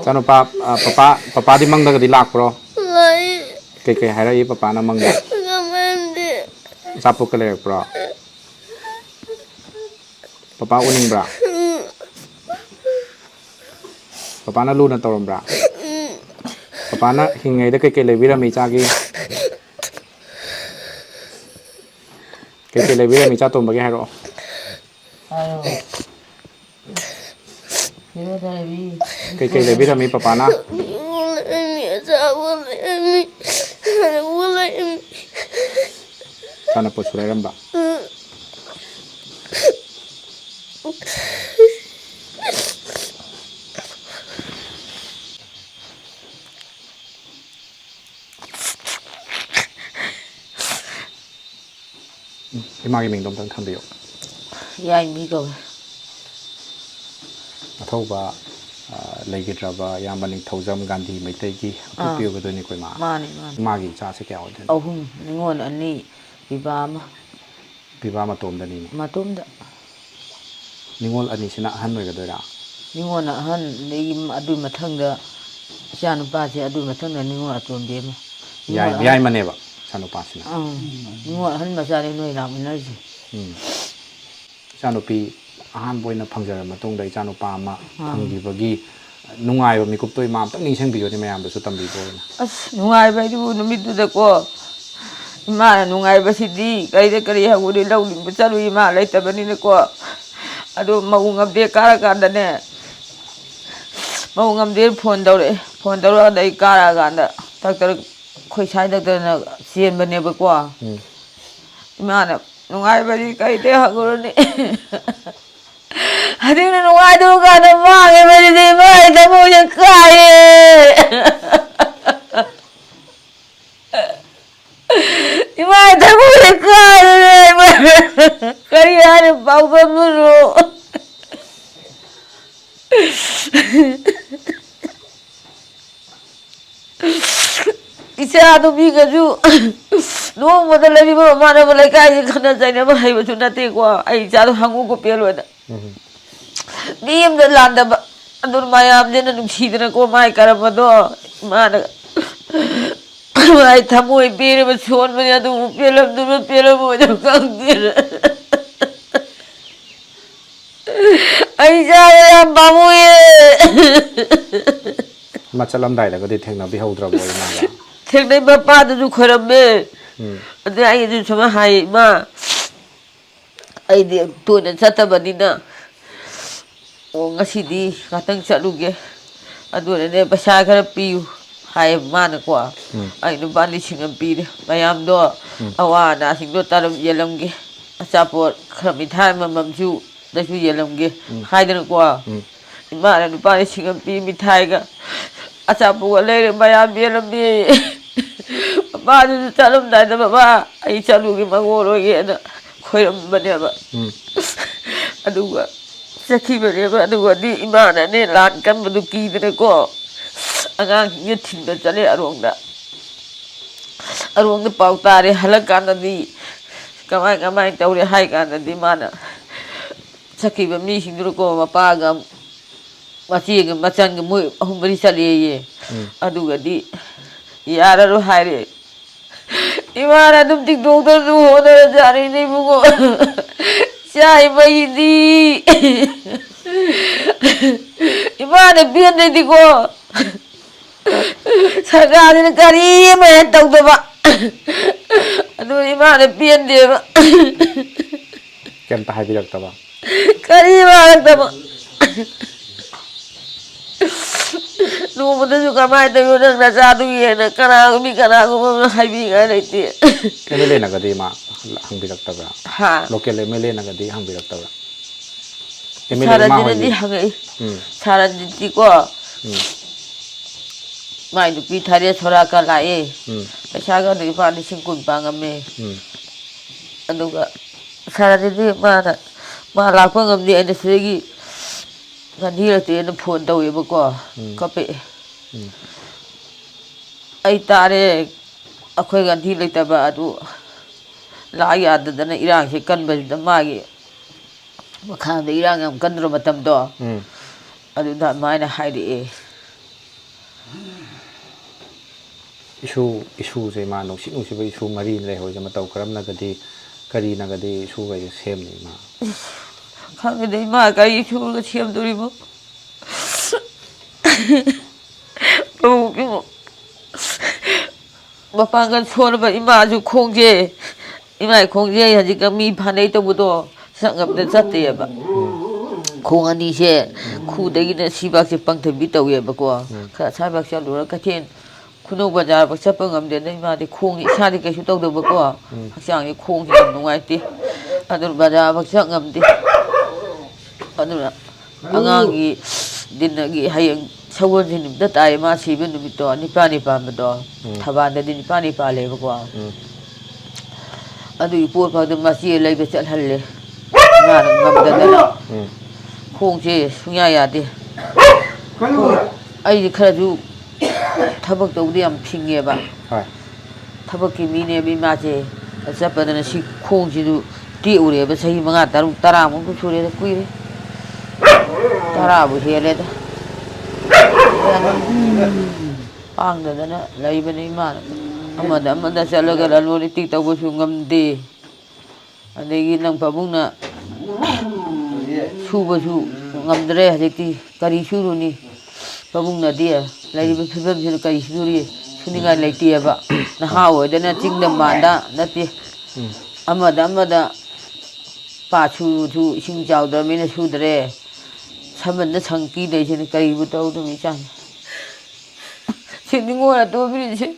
ꯏꯆꯥꯅꯨꯄꯥ, ꯑ, ꯄꯄꯥ, ꯄꯄꯥꯗꯤ ꯃꯪꯗꯒꯗꯤ ꯂꯥꯛꯄ꯭ꯔꯣ? ꯂꯥꯛꯏ꯫ ꯀꯩꯀꯩ ꯍꯥꯏꯔꯛꯏ ꯄꯄꯥꯅ ꯃꯪꯗ? ꯀꯃꯥꯏꯅꯗꯤ? ꯑꯆꯥꯄꯣꯠꯀ ꯂꯩꯔꯛꯄ꯭ꯔꯣ? ꯄꯄꯥ ꯎꯅꯤꯡꯕ꯭ꯔꯥ? ꯎꯝ꯫ ꯄꯄꯥꯅ ꯂꯨꯅ ꯇꯧꯔꯝꯕ꯭ꯔꯥ? ꯎꯝ꯫ ꯄꯄꯥꯅ ꯍꯤꯡꯉꯩꯗ ꯀꯩꯀꯩ ꯂꯩꯕꯤꯔꯝꯃꯤ ꯏꯆꯥꯒꯤ? ꯀꯩꯀꯩ ꯂꯩꯕꯤꯔꯝꯃꯤ ꯏꯆꯥ ꯇꯣꯝꯕꯒꯤ ꯍꯥꯏꯔꯛꯑꯣ꯫ ꯍꯥꯏꯌꯣ꯫ ꯍꯦꯔꯣꯗ ꯂꯩꯕꯤ꯫ ꯀꯩꯀꯩ ꯂꯩꯕꯤꯔꯝꯃꯤ ꯄꯄꯥꯅ? ꯂꯩꯔꯝꯃꯤ, ꯑꯆꯥꯄꯣꯠ ꯂꯩꯔꯝꯃꯤ, ꯁꯥꯟꯅꯄꯣꯠ ꯂꯩꯔꯝꯃꯤ꯫ ꯁꯥꯟꯅꯄꯣꯠꯁꯨ ꯂꯩꯔꯝꯕ? ꯎꯝ꯫ ꯏꯃꯥꯒꯤ ꯃꯤꯡꯗꯣ ꯑꯝꯇꯪ ꯊꯝꯕꯤꯌꯨ꯫ ꯌꯥꯏꯃꯤ ꯀꯧꯋꯦ꯫ ꯑꯊꯧꯕ, ꯑ, ꯂꯩꯈꯤꯗ꯭ꯔꯕ ꯏꯌꯥꯝꯕ ꯅꯤꯡꯊꯧꯖꯝ ꯒꯥꯟꯙꯤ ꯃꯩꯇꯩꯒꯤ ꯑꯥ꯫ ꯑꯄꯣꯛꯄꯤ ꯑꯣꯏꯒꯗꯣꯏꯅꯤꯀꯣ ꯏꯃꯥ? ꯃꯥꯅꯤ, ꯃꯥꯅꯤ꯫ ꯏꯃꯥꯒꯤ ꯏꯆꯥꯁꯦ ꯀꯌꯥ ꯑꯣꯏꯗꯣꯏꯅꯣ? ꯑꯍꯨꯝ, ꯅꯤꯉꯣꯜ ꯑꯅꯤ, ꯄꯤꯕꯥ ꯑꯃ꯫ ꯄꯤꯕꯥ ꯃꯇꯣꯝꯗꯅꯤꯅꯦ꯫ ꯃꯇꯣꯝꯗ꯫ ꯅꯤꯉꯣꯜ ꯑꯅꯤꯁꯤꯅ ꯑꯍꯟ ꯑꯣꯏꯒꯗꯣꯏꯔꯥ? ꯅꯤꯉꯣꯜꯅ ꯑꯍꯟ, ꯑꯗꯒꯤ ꯑꯗꯨꯒꯤ ꯃꯊꯪꯗ ꯏꯆꯥꯅꯨꯄꯥꯁꯦ, ꯑꯗꯨꯒꯤ ꯃꯊꯪꯗ ꯅꯤꯉꯣꯜ ꯑꯇꯣꯝꯕꯤ ꯑꯃ꯫ ꯌꯥꯏ-, ꯅꯤꯉꯣꯜ ꯑꯍꯟ-, ꯌꯥꯏꯃꯅꯦꯕ ꯏꯆꯥꯅꯨꯄꯥꯁꯤꯅ꯫ ꯑꯪ꯫ ꯅꯤꯉꯣꯜ ꯑꯍꯟ ꯃꯆꯥꯅꯤ ꯅꯣꯏ ꯂꯥꯛꯃꯤꯟꯅꯔꯤꯁꯦ꯫ ꯎꯝ꯫ ꯏꯆꯥꯅꯨꯄꯤ ꯑꯍꯥꯟꯕ ꯑꯣꯏꯅ ꯐꯪꯖꯔꯕ ꯃꯇꯨꯡꯗ ꯏꯆꯥꯅꯨꯄꯥ ꯑꯃ ꯑꯥ꯫ ꯐꯪꯈꯤꯕꯒꯤ ꯅꯨꯡꯉꯥꯏꯕ ꯃꯤꯀꯨꯞꯇꯣ ꯏꯃꯥ ꯑꯝꯇꯪ ꯅꯤꯡꯁꯤꯡꯕꯤꯌꯣꯅꯦ, ꯃꯌꯥꯝꯗꯁꯨ ꯇꯝꯕꯤꯕ ꯑꯣꯏꯅ꯫ ꯑꯁ, ꯅꯨꯡꯉꯥꯏꯕ ꯍꯥꯏꯗꯨꯕꯨ ꯅꯨꯃꯤꯠꯇꯨꯗꯀꯣ, ꯏꯃꯥꯅ ꯅꯨꯡꯉꯥꯏꯕꯁꯤꯗꯤ ꯀꯔꯤꯗ ꯀꯔꯤ ꯍꯪꯉꯨꯅꯤ, ꯂꯧ ꯂꯤꯡꯕ ꯆꯠꯂꯨꯏ ꯏꯃꯥ ꯂꯩꯇꯕꯅꯤꯅꯀꯣ꯫ ꯑꯗꯣ ꯃꯧ ꯉꯝꯗꯦ ꯀꯥꯔꯀꯥꯟꯗꯅꯦ, ꯃꯧ ꯉꯝꯗꯦ ꯐꯣꯟ ꯇꯧꯔꯛꯑꯦ꯫ ꯐꯣꯟ ꯇꯧꯔꯛꯑꯀꯥꯟꯗ ꯑꯩ ꯀꯥꯔꯛꯑꯀꯥꯟꯗ ꯗꯥꯛꯇꯔ, ꯑꯩꯈꯣꯏ ꯁ꯭ꯋꯥꯏ ꯗꯥꯛꯇꯔꯅ ꯆꯦꯟꯕꯅꯦꯕꯀꯣ꯫ ꯎꯝ꯫ ꯏꯃꯥꯅ ꯅꯨꯡꯉꯥꯏꯕꯗꯤ ꯀꯩꯗꯩ ꯍꯪꯉꯨꯔꯅꯤ꯫ ꯑꯗꯨꯅ ꯅꯨꯡꯉꯥꯏꯇꯕ ꯀꯥꯟꯗ ꯃꯥꯡꯉꯦ ꯃꯁꯤꯗꯤ ꯏꯃꯥꯒꯤ ꯊꯃꯣꯏꯁꯦ ꯀꯥꯏꯔꯦ꯫ ꯏꯃꯥꯒꯤ ꯊꯃꯣꯏꯁꯦ ꯀꯥꯏꯔꯦ꯫ ꯀꯔꯤ ꯍꯥꯏꯅ ꯄꯥꯎꯗꯝꯗꯨꯅꯣ? ꯏꯆꯥꯗꯣ ꯃꯤꯒꯁꯨ ꯅꯣꯡꯃꯗ ꯂꯩꯔꯤꯕ ꯃꯃꯥꯟꯅꯕ ꯂꯩꯀꯥꯏꯁꯤ ꯈꯠꯅ ꯆꯩꯅꯕ ꯍꯩꯕꯁꯨ ꯅꯠꯇꯦꯀꯣ꯫ ꯑꯩ ꯏꯆꯥꯗꯣ ꯍꯪꯉꯨ ꯒꯣꯄꯦꯜ ꯑꯣꯏꯅ꯫ ꯃꯤ ꯑꯃꯗ ꯂꯥꯟꯗꯕ꯫ ꯑꯗꯨꯅ ꯃꯌꯥꯝꯁꯤꯅ ꯅꯨꯡꯁꯤꯗꯅꯀꯣ ꯃꯥꯏ ꯀꯔꯝꯕꯗꯣ ꯏꯃꯥꯅ ꯑꯩ ꯊꯃꯣꯏ ꯄꯦꯟꯔꯕ ꯁꯣꯟꯕꯅꯤ꯫ ꯑꯗꯨꯕꯨ ꯄꯦꯜꯂꯝꯗꯨꯅ ꯄꯦꯜꯂꯝꯃꯣꯏꯗꯕ ꯈꯪꯗꯦꯅ꯫ ꯑꯩ ꯏꯆꯥꯗꯣ ꯌꯥꯝ ꯄꯥꯝꯃꯨꯏꯌꯦ꯫ ꯃꯥ ꯆꯠꯂꯝꯗꯥꯏꯗꯒꯗꯤ ꯊꯦꯡꯅꯕꯤꯍꯧꯗ꯭ꯔꯕꯣ ꯏꯃꯥꯒ? ꯊꯦꯡꯅꯩ, ꯃꯄꯥꯗꯨꯁꯨ ꯈꯣꯏꯔꯝꯃꯦ꯫ ꯎꯝ꯫ ꯑꯗꯨ ꯑꯩꯅꯁꯨ ꯁꯨꯃꯥꯏꯅ ꯍꯥꯏꯌꯦ, "ꯏꯃꯥ, ꯑꯩꯗꯤ ꯇꯣꯏꯅ ꯆꯠꯇꯕꯅꯤꯅ, ꯑꯣ, ꯉꯁꯤꯗꯤ ꯉꯥꯛꯇꯪ ꯆꯠꯂꯨꯒꯦ, ꯑꯗꯨꯅꯅꯦ ꯄꯩꯁꯥ ꯈꯔ ꯄꯤꯌꯨ" ꯍꯥꯏꯌꯦ ꯃꯥꯅꯀꯣ꯫ ꯎꯝ꯫ ꯑꯩ ꯂꯨꯄꯥ ꯂꯤꯁꯤꯡ ꯑꯃ ꯄꯤꯔꯦ꯫ ꯃꯌꯥꯝꯗꯣ, ꯎꯝ꯫ ꯑꯋꯥ ꯑꯅꯥꯁꯤꯡꯗꯣ ꯇꯔꯝ ꯌꯦꯜꯂꯝꯒꯦ, ꯑꯆꯥꯄꯣꯠ ꯈꯔ, ꯃꯤꯊꯥꯏ ꯑꯃꯃꯝꯁꯨ ꯗꯁꯨ ꯌꯦꯜꯂꯝꯒꯦ ꯎꯝ꯫ ꯍꯥꯏꯗꯅꯀꯣ꯫ ꯎꯝ꯫ ꯏꯃꯥꯅ ꯂꯨꯄꯥ ꯂꯤꯁꯤꯡ ꯑꯃ ꯄꯤ, ꯃꯤꯊꯥꯏꯒ ꯑꯆꯥꯄꯣꯠꯒ ꯂꯩꯔꯦ, ꯃꯌꯥꯝ ꯌꯦꯜꯂꯝꯃꯤ꯫ ꯃꯄꯥꯗꯨꯁꯨ ꯆꯠꯂꯝꯗꯥꯏꯗ, "ꯕꯕꯥ, ꯑꯩ ꯆꯠꯂꯨꯒꯦ, ꯃꯉꯣꯟ ꯑꯣꯏꯒꯦꯅ" ꯈꯣꯏꯔꯝꯕꯅꯦꯕ꯫ ꯎꯝ꯫ ꯑꯗꯨꯒ ꯆꯠꯈꯤꯕꯅꯦꯕ꯫ ꯑꯗꯨꯒꯗꯤ ꯏꯃꯥꯅꯅꯦ ꯂꯥꯟ ꯀꯟꯕꯗꯨ ꯀꯤꯗꯅꯀꯣ, ꯑꯉꯥꯡꯁꯤꯡꯁꯦ ꯊꯤꯟꯕ ꯆꯠꯂꯦ ꯑꯔꯣꯡꯗ꯫ ꯑꯔꯣꯡꯗ ꯄꯥꯎ ꯇꯥꯔꯦ꯫ ꯍꯜꯂꯛꯀꯥꯟꯗꯗꯤ ꯀꯃꯥꯏ ꯀꯃꯥꯏ ꯇꯧꯔꯦ ꯍꯥꯏ ꯀꯥꯟꯗꯗꯤ ꯃꯥꯅ ꯆꯠꯈꯤꯕ ꯃꯤꯁꯤꯡꯗꯨꯅꯀꯣ, ꯃꯄꯥꯒ ꯃꯆꯦꯒ ꯃꯆꯟꯒ ꯃꯣꯏ ꯑꯍꯨꯝ ꯃꯔꯤ ꯆꯠꯂꯦꯌꯦ꯫ ꯎꯝ꯫ ꯑꯗꯨꯒꯗꯤ ꯌꯥꯔꯔꯣꯏ ꯍꯥꯏꯔꯦ꯫ ꯏꯃꯥꯅ ꯑꯗꯨꯝ ꯇꯤꯡꯊꯣꯛꯇꯅꯁꯨ ꯍꯣꯠꯅꯔꯖꯥꯠꯅꯤꯅꯦ ꯏꯕꯨꯡꯉꯣ꯫ ꯆꯥꯏ ꯃꯩꯗꯤ꯫ ꯏꯃꯥꯅ ꯄꯦꯟꯗ꯭ꯔꯗꯤꯀꯣ, ꯁꯔꯀꯥꯔꯁꯤꯅ ꯀꯔꯤ ꯑꯃ ꯍꯦꯛ ꯇꯧꯗꯕ꯫ ꯑꯗꯨ ꯏꯃꯥꯅ ꯄꯦꯟꯗꯦꯕ꯫ ꯀꯩꯝꯇ ꯍꯥꯏꯕꯤꯔꯛꯇꯕ? ꯀꯔꯤ ꯍꯥꯏꯔꯛꯇꯕ? ꯅꯣꯡꯃꯗꯁꯨ "ꯀꯃꯥꯏꯅ ꯇꯧꯔꯤꯅꯣ ꯅꯪ ꯅꯆꯥꯗꯨꯒꯤꯅ?" ꯀꯅꯥꯒꯨꯝꯕ ꯃꯤ ꯀꯅꯥꯒꯨꯝꯕ ꯑꯃ ꯍꯥꯏꯕꯤꯉꯥꯏ ꯂꯩꯇꯦ꯫ ꯑꯦꯝ ꯑꯦꯜ ꯑꯦꯅꯒꯗꯤ ꯃꯥ ꯍꯪꯕꯤꯔꯛꯇꯕ꯭ꯔꯥ? ꯍꯥ? ꯂꯣꯀꯦꯜ ꯑꯦꯝ ꯑꯦꯜ ꯑꯦꯅꯒꯗꯤ ꯍꯪꯕꯤꯔꯛꯇꯕ꯭ꯔꯥ? ꯑꯦꯝ ꯑꯦꯜ ꯑꯦ ꯏꯃꯥ ꯁꯥꯔꯟꯖꯤꯠꯅꯗꯤ ꯍꯣꯏꯒꯤ ꯍꯪꯉꯛꯏ꯫ ꯎꯝ, ꯁꯥꯔꯟꯖꯤꯠꯇꯤꯀꯣ, ꯎꯝ, ꯃꯥꯏ ꯅꯨꯄꯤ ꯊꯥꯔꯦ ꯁꯣꯔꯥꯀ ꯂꯥꯛꯑꯦ꯫ ꯎꯝ, ꯄꯩꯁꯥꯒ ꯂꯨꯄꯥ ꯂꯤꯁꯤꯡ ꯀꯨꯟ ꯄꯥꯡꯉꯝꯃꯦ꯫ ꯎꯝ, ꯑꯗꯨꯒ ꯁꯥꯔꯟꯖꯤꯠꯇꯤ ꯃꯥꯅ, ꯃꯥ ꯂꯥꯛꯄ ꯉꯝꯗꯦ, ꯑꯩꯅ ꯁꯤꯗꯒꯤ ꯒꯥꯟꯙꯤ ꯂꯩꯇꯦꯅ ꯐꯣꯟ ꯇꯧꯋꯦꯕꯀꯣ꯫ ꯎꯝ, ꯀꯞꯄꯛꯑꯦ꯫ ꯎꯝ, ꯑꯩ ꯇꯥꯔꯦ, ꯑꯩꯈꯣꯏ ꯒꯥꯟꯙꯤ ꯂꯩꯇꯕ ꯑꯗꯨ ꯂꯥꯛ ꯌꯥꯗꯗꯅ ꯏꯔꯥꯡꯁꯦ ꯀꯟꯕꯁꯤꯗ, ꯃꯥꯒꯤ ꯃꯈꯥꯗ ꯏꯔꯥꯡ ꯌꯥꯝ ꯀꯟꯗ꯭ꯔꯣ ꯃꯇꯝꯗꯣ, ꯎꯝ꯫ ꯑꯗꯨꯗ ꯑꯗꯨꯃꯥꯏꯅ ꯍꯥꯏꯔꯛꯑꯦ꯫ ꯏꯁꯨ, ꯏꯁꯨꯁꯦ ꯃꯥ ꯅꯨꯡꯁꯤ ꯅꯨꯡꯁꯤꯕ ꯏꯁꯨ ꯃꯔꯤ ꯂꯩꯍꯧꯔꯤꯁꯦ ꯃꯇꯧ ꯀꯔꯝꯅꯒꯗꯤ, ꯀꯔꯤꯅꯒꯗꯤ ꯏꯁꯨꯈꯩꯁꯦ ꯁꯦꯝꯅꯤ ꯃꯥ? ꯈꯪꯗꯦ ꯏꯃꯥ ꯀꯔꯤ ꯁꯨꯔꯒ ꯁꯦꯝꯗꯣꯔꯤꯕꯣ꯫ ꯃꯄꯥꯡꯒꯜ ꯁꯣꯟꯂꯕ ꯏꯃꯥꯁꯨ ꯈꯣꯡꯁꯦ, ꯏꯃꯥꯒꯤ ꯈꯣꯡꯁꯦ ꯍꯧꯖꯤꯛꯀ ꯃꯤ ꯐꯥꯅꯩ ꯇꯧꯕꯗꯣ, ꯆꯠ ꯉꯝꯗ ꯆꯠꯇꯦꯕ꯫ ꯈꯣꯡ ꯑꯅꯤꯁꯦ ꯈꯨꯗꯒꯤꯅ ꯁꯤꯕꯥꯛꯁꯦ ꯄꯪꯊꯕꯤ ꯇꯧꯋꯦꯕꯀꯣ꯫ ꯈꯔ ꯁ꯭ꯋꯥꯏꯕꯥꯛ ꯆꯠꯂꯨꯔ ꯀꯩꯊꯦꯜ ꯈꯨꯅꯧ ꯕꯖꯥꯔꯐꯥꯎ ꯆꯠꯄ ꯉꯝꯗꯦ꯫ ꯑꯗ ꯏꯃꯥꯗꯤ ꯈꯣꯡꯁꯦ, ꯏꯁꯥꯗꯤ ꯀꯩꯁꯨ ꯇꯧꯗꯕꯀꯣ, ꯍꯛꯆꯥꯡꯁꯦ ꯈꯣꯡꯁꯦ ꯌꯥꯝ ꯅꯨꯡꯉꯥꯏꯇꯦ꯫ ꯑꯗꯨꯅ ꯕꯖꯥꯔꯐꯥꯎ ꯆꯠ ꯉꯝꯗꯦ꯫ ꯑꯗꯨꯅ ꯑꯉꯥꯡꯒꯤ ꯗꯤꯟꯅꯒꯤ ꯍꯌꯦꯡ ꯁꯒꯣꯜꯁꯦꯟ ꯅꯨꯃꯤꯠꯇ ꯇꯥꯏ, ꯃꯥ ꯁꯤꯕ ꯅꯨꯃꯤꯠꯇꯣ, ꯅꯤꯄꯥꯅꯤ ꯄꯥꯟꯕꯗꯣ꯫ ꯊꯧꯕꯥꯜꯗꯗꯤ ꯅꯤꯄꯥꯅꯤ ꯄꯥꯜꯂꯦꯕꯀꯣ꯫ ꯑꯗꯨꯒꯤ ꯄꯣꯠ ꯐꯥꯎꯗ ꯃꯆꯦ ꯂꯩꯕ ꯆꯠꯍꯜꯂꯦ, ꯃꯥꯅ ꯉꯝꯗꯗꯅ꯫ ꯎꯝ꯫ ꯈꯣꯡꯁꯦ ꯁꯨꯡꯌꯥ ꯌꯥꯗꯦ꯫ ꯑꯩꯗꯤ ꯈꯔꯁꯨ ꯊꯕꯛ ꯇꯧꯕꯗ ꯌꯥꯝ ꯐꯤꯡꯉꯦꯕ꯫ ꯍꯣꯏ꯫ ꯊꯕꯛꯀꯤ ꯃꯤꯅꯦꯕ ꯏꯃꯥꯁꯦ꯫ ꯆꯠꯄꯗꯅ ꯁꯤ ꯈꯣꯡꯁꯤꯁꯨ ꯇꯦꯛꯎꯔꯦꯕ, ꯆꯍꯤ ꯃꯉꯥ, ꯇꯔꯨꯛ, ꯇꯔꯥꯃꯨꯛꯇ ꯁꯨꯔꯦꯗ, ꯀꯨꯏꯔꯦ꯫ ꯇꯔꯥꯕꯨ ꯍꯦꯜꯂꯦꯗ꯫ ꯄꯥꯡꯗꯗꯅ ꯂꯩꯕꯅꯤ ꯏꯃꯥꯅ꯫ ꯑꯃꯗ ꯑꯃꯗ ꯆꯠꯂꯒ ꯂꯂꯣꯟ ꯏꯇꯤꯛ ꯇꯧꯕꯁꯨ ꯉꯝꯗꯦ꯫ ꯑꯗꯒꯤ ꯅꯪ ꯄꯥꯕꯨꯡꯅ ꯁꯨꯕꯁꯨ ꯉꯝꯗ꯭ꯔꯦ ꯍꯧꯖꯤꯛꯇꯤ꯫ ꯀꯔꯤ ꯁꯨꯔꯨꯅꯤ? ꯄꯥꯕꯨꯡꯅꯗꯤ ꯂꯩꯔꯤꯕ ꯐꯤꯕꯝꯁꯤꯗ ꯀꯔꯤ ꯁꯨꯔꯤ? ꯁꯨꯅꯤꯡꯉꯥꯏ ꯂꯩꯇꯦꯕ꯫ ꯅꯍꯥ ꯑꯣꯏꯗꯅ ꯆꯤꯡꯗ ꯃꯥꯟꯗ ꯅꯠꯇꯦ꯫ ꯑꯃꯗ ꯑꯃꯗ ꯄꯥꯠ ꯁꯨꯔꯨꯁꯨ ꯏꯁꯤꯡ ꯆꯥꯎꯗ꯭ꯔꯕꯅꯤꯅ ꯁꯨꯗ꯭ꯔꯦ꯫ ꯁꯝꯕꯟꯗ ꯁꯪ ꯄꯤꯗꯣꯏꯁꯤꯅ ꯀꯔꯤꯕꯨ ꯇꯧꯗꯣꯏꯅꯣ ꯏꯆꯥꯅ? ꯁꯤ ꯅꯤꯡꯉꯣꯜ ꯑꯇꯣꯝꯕꯤꯁꯦ꯫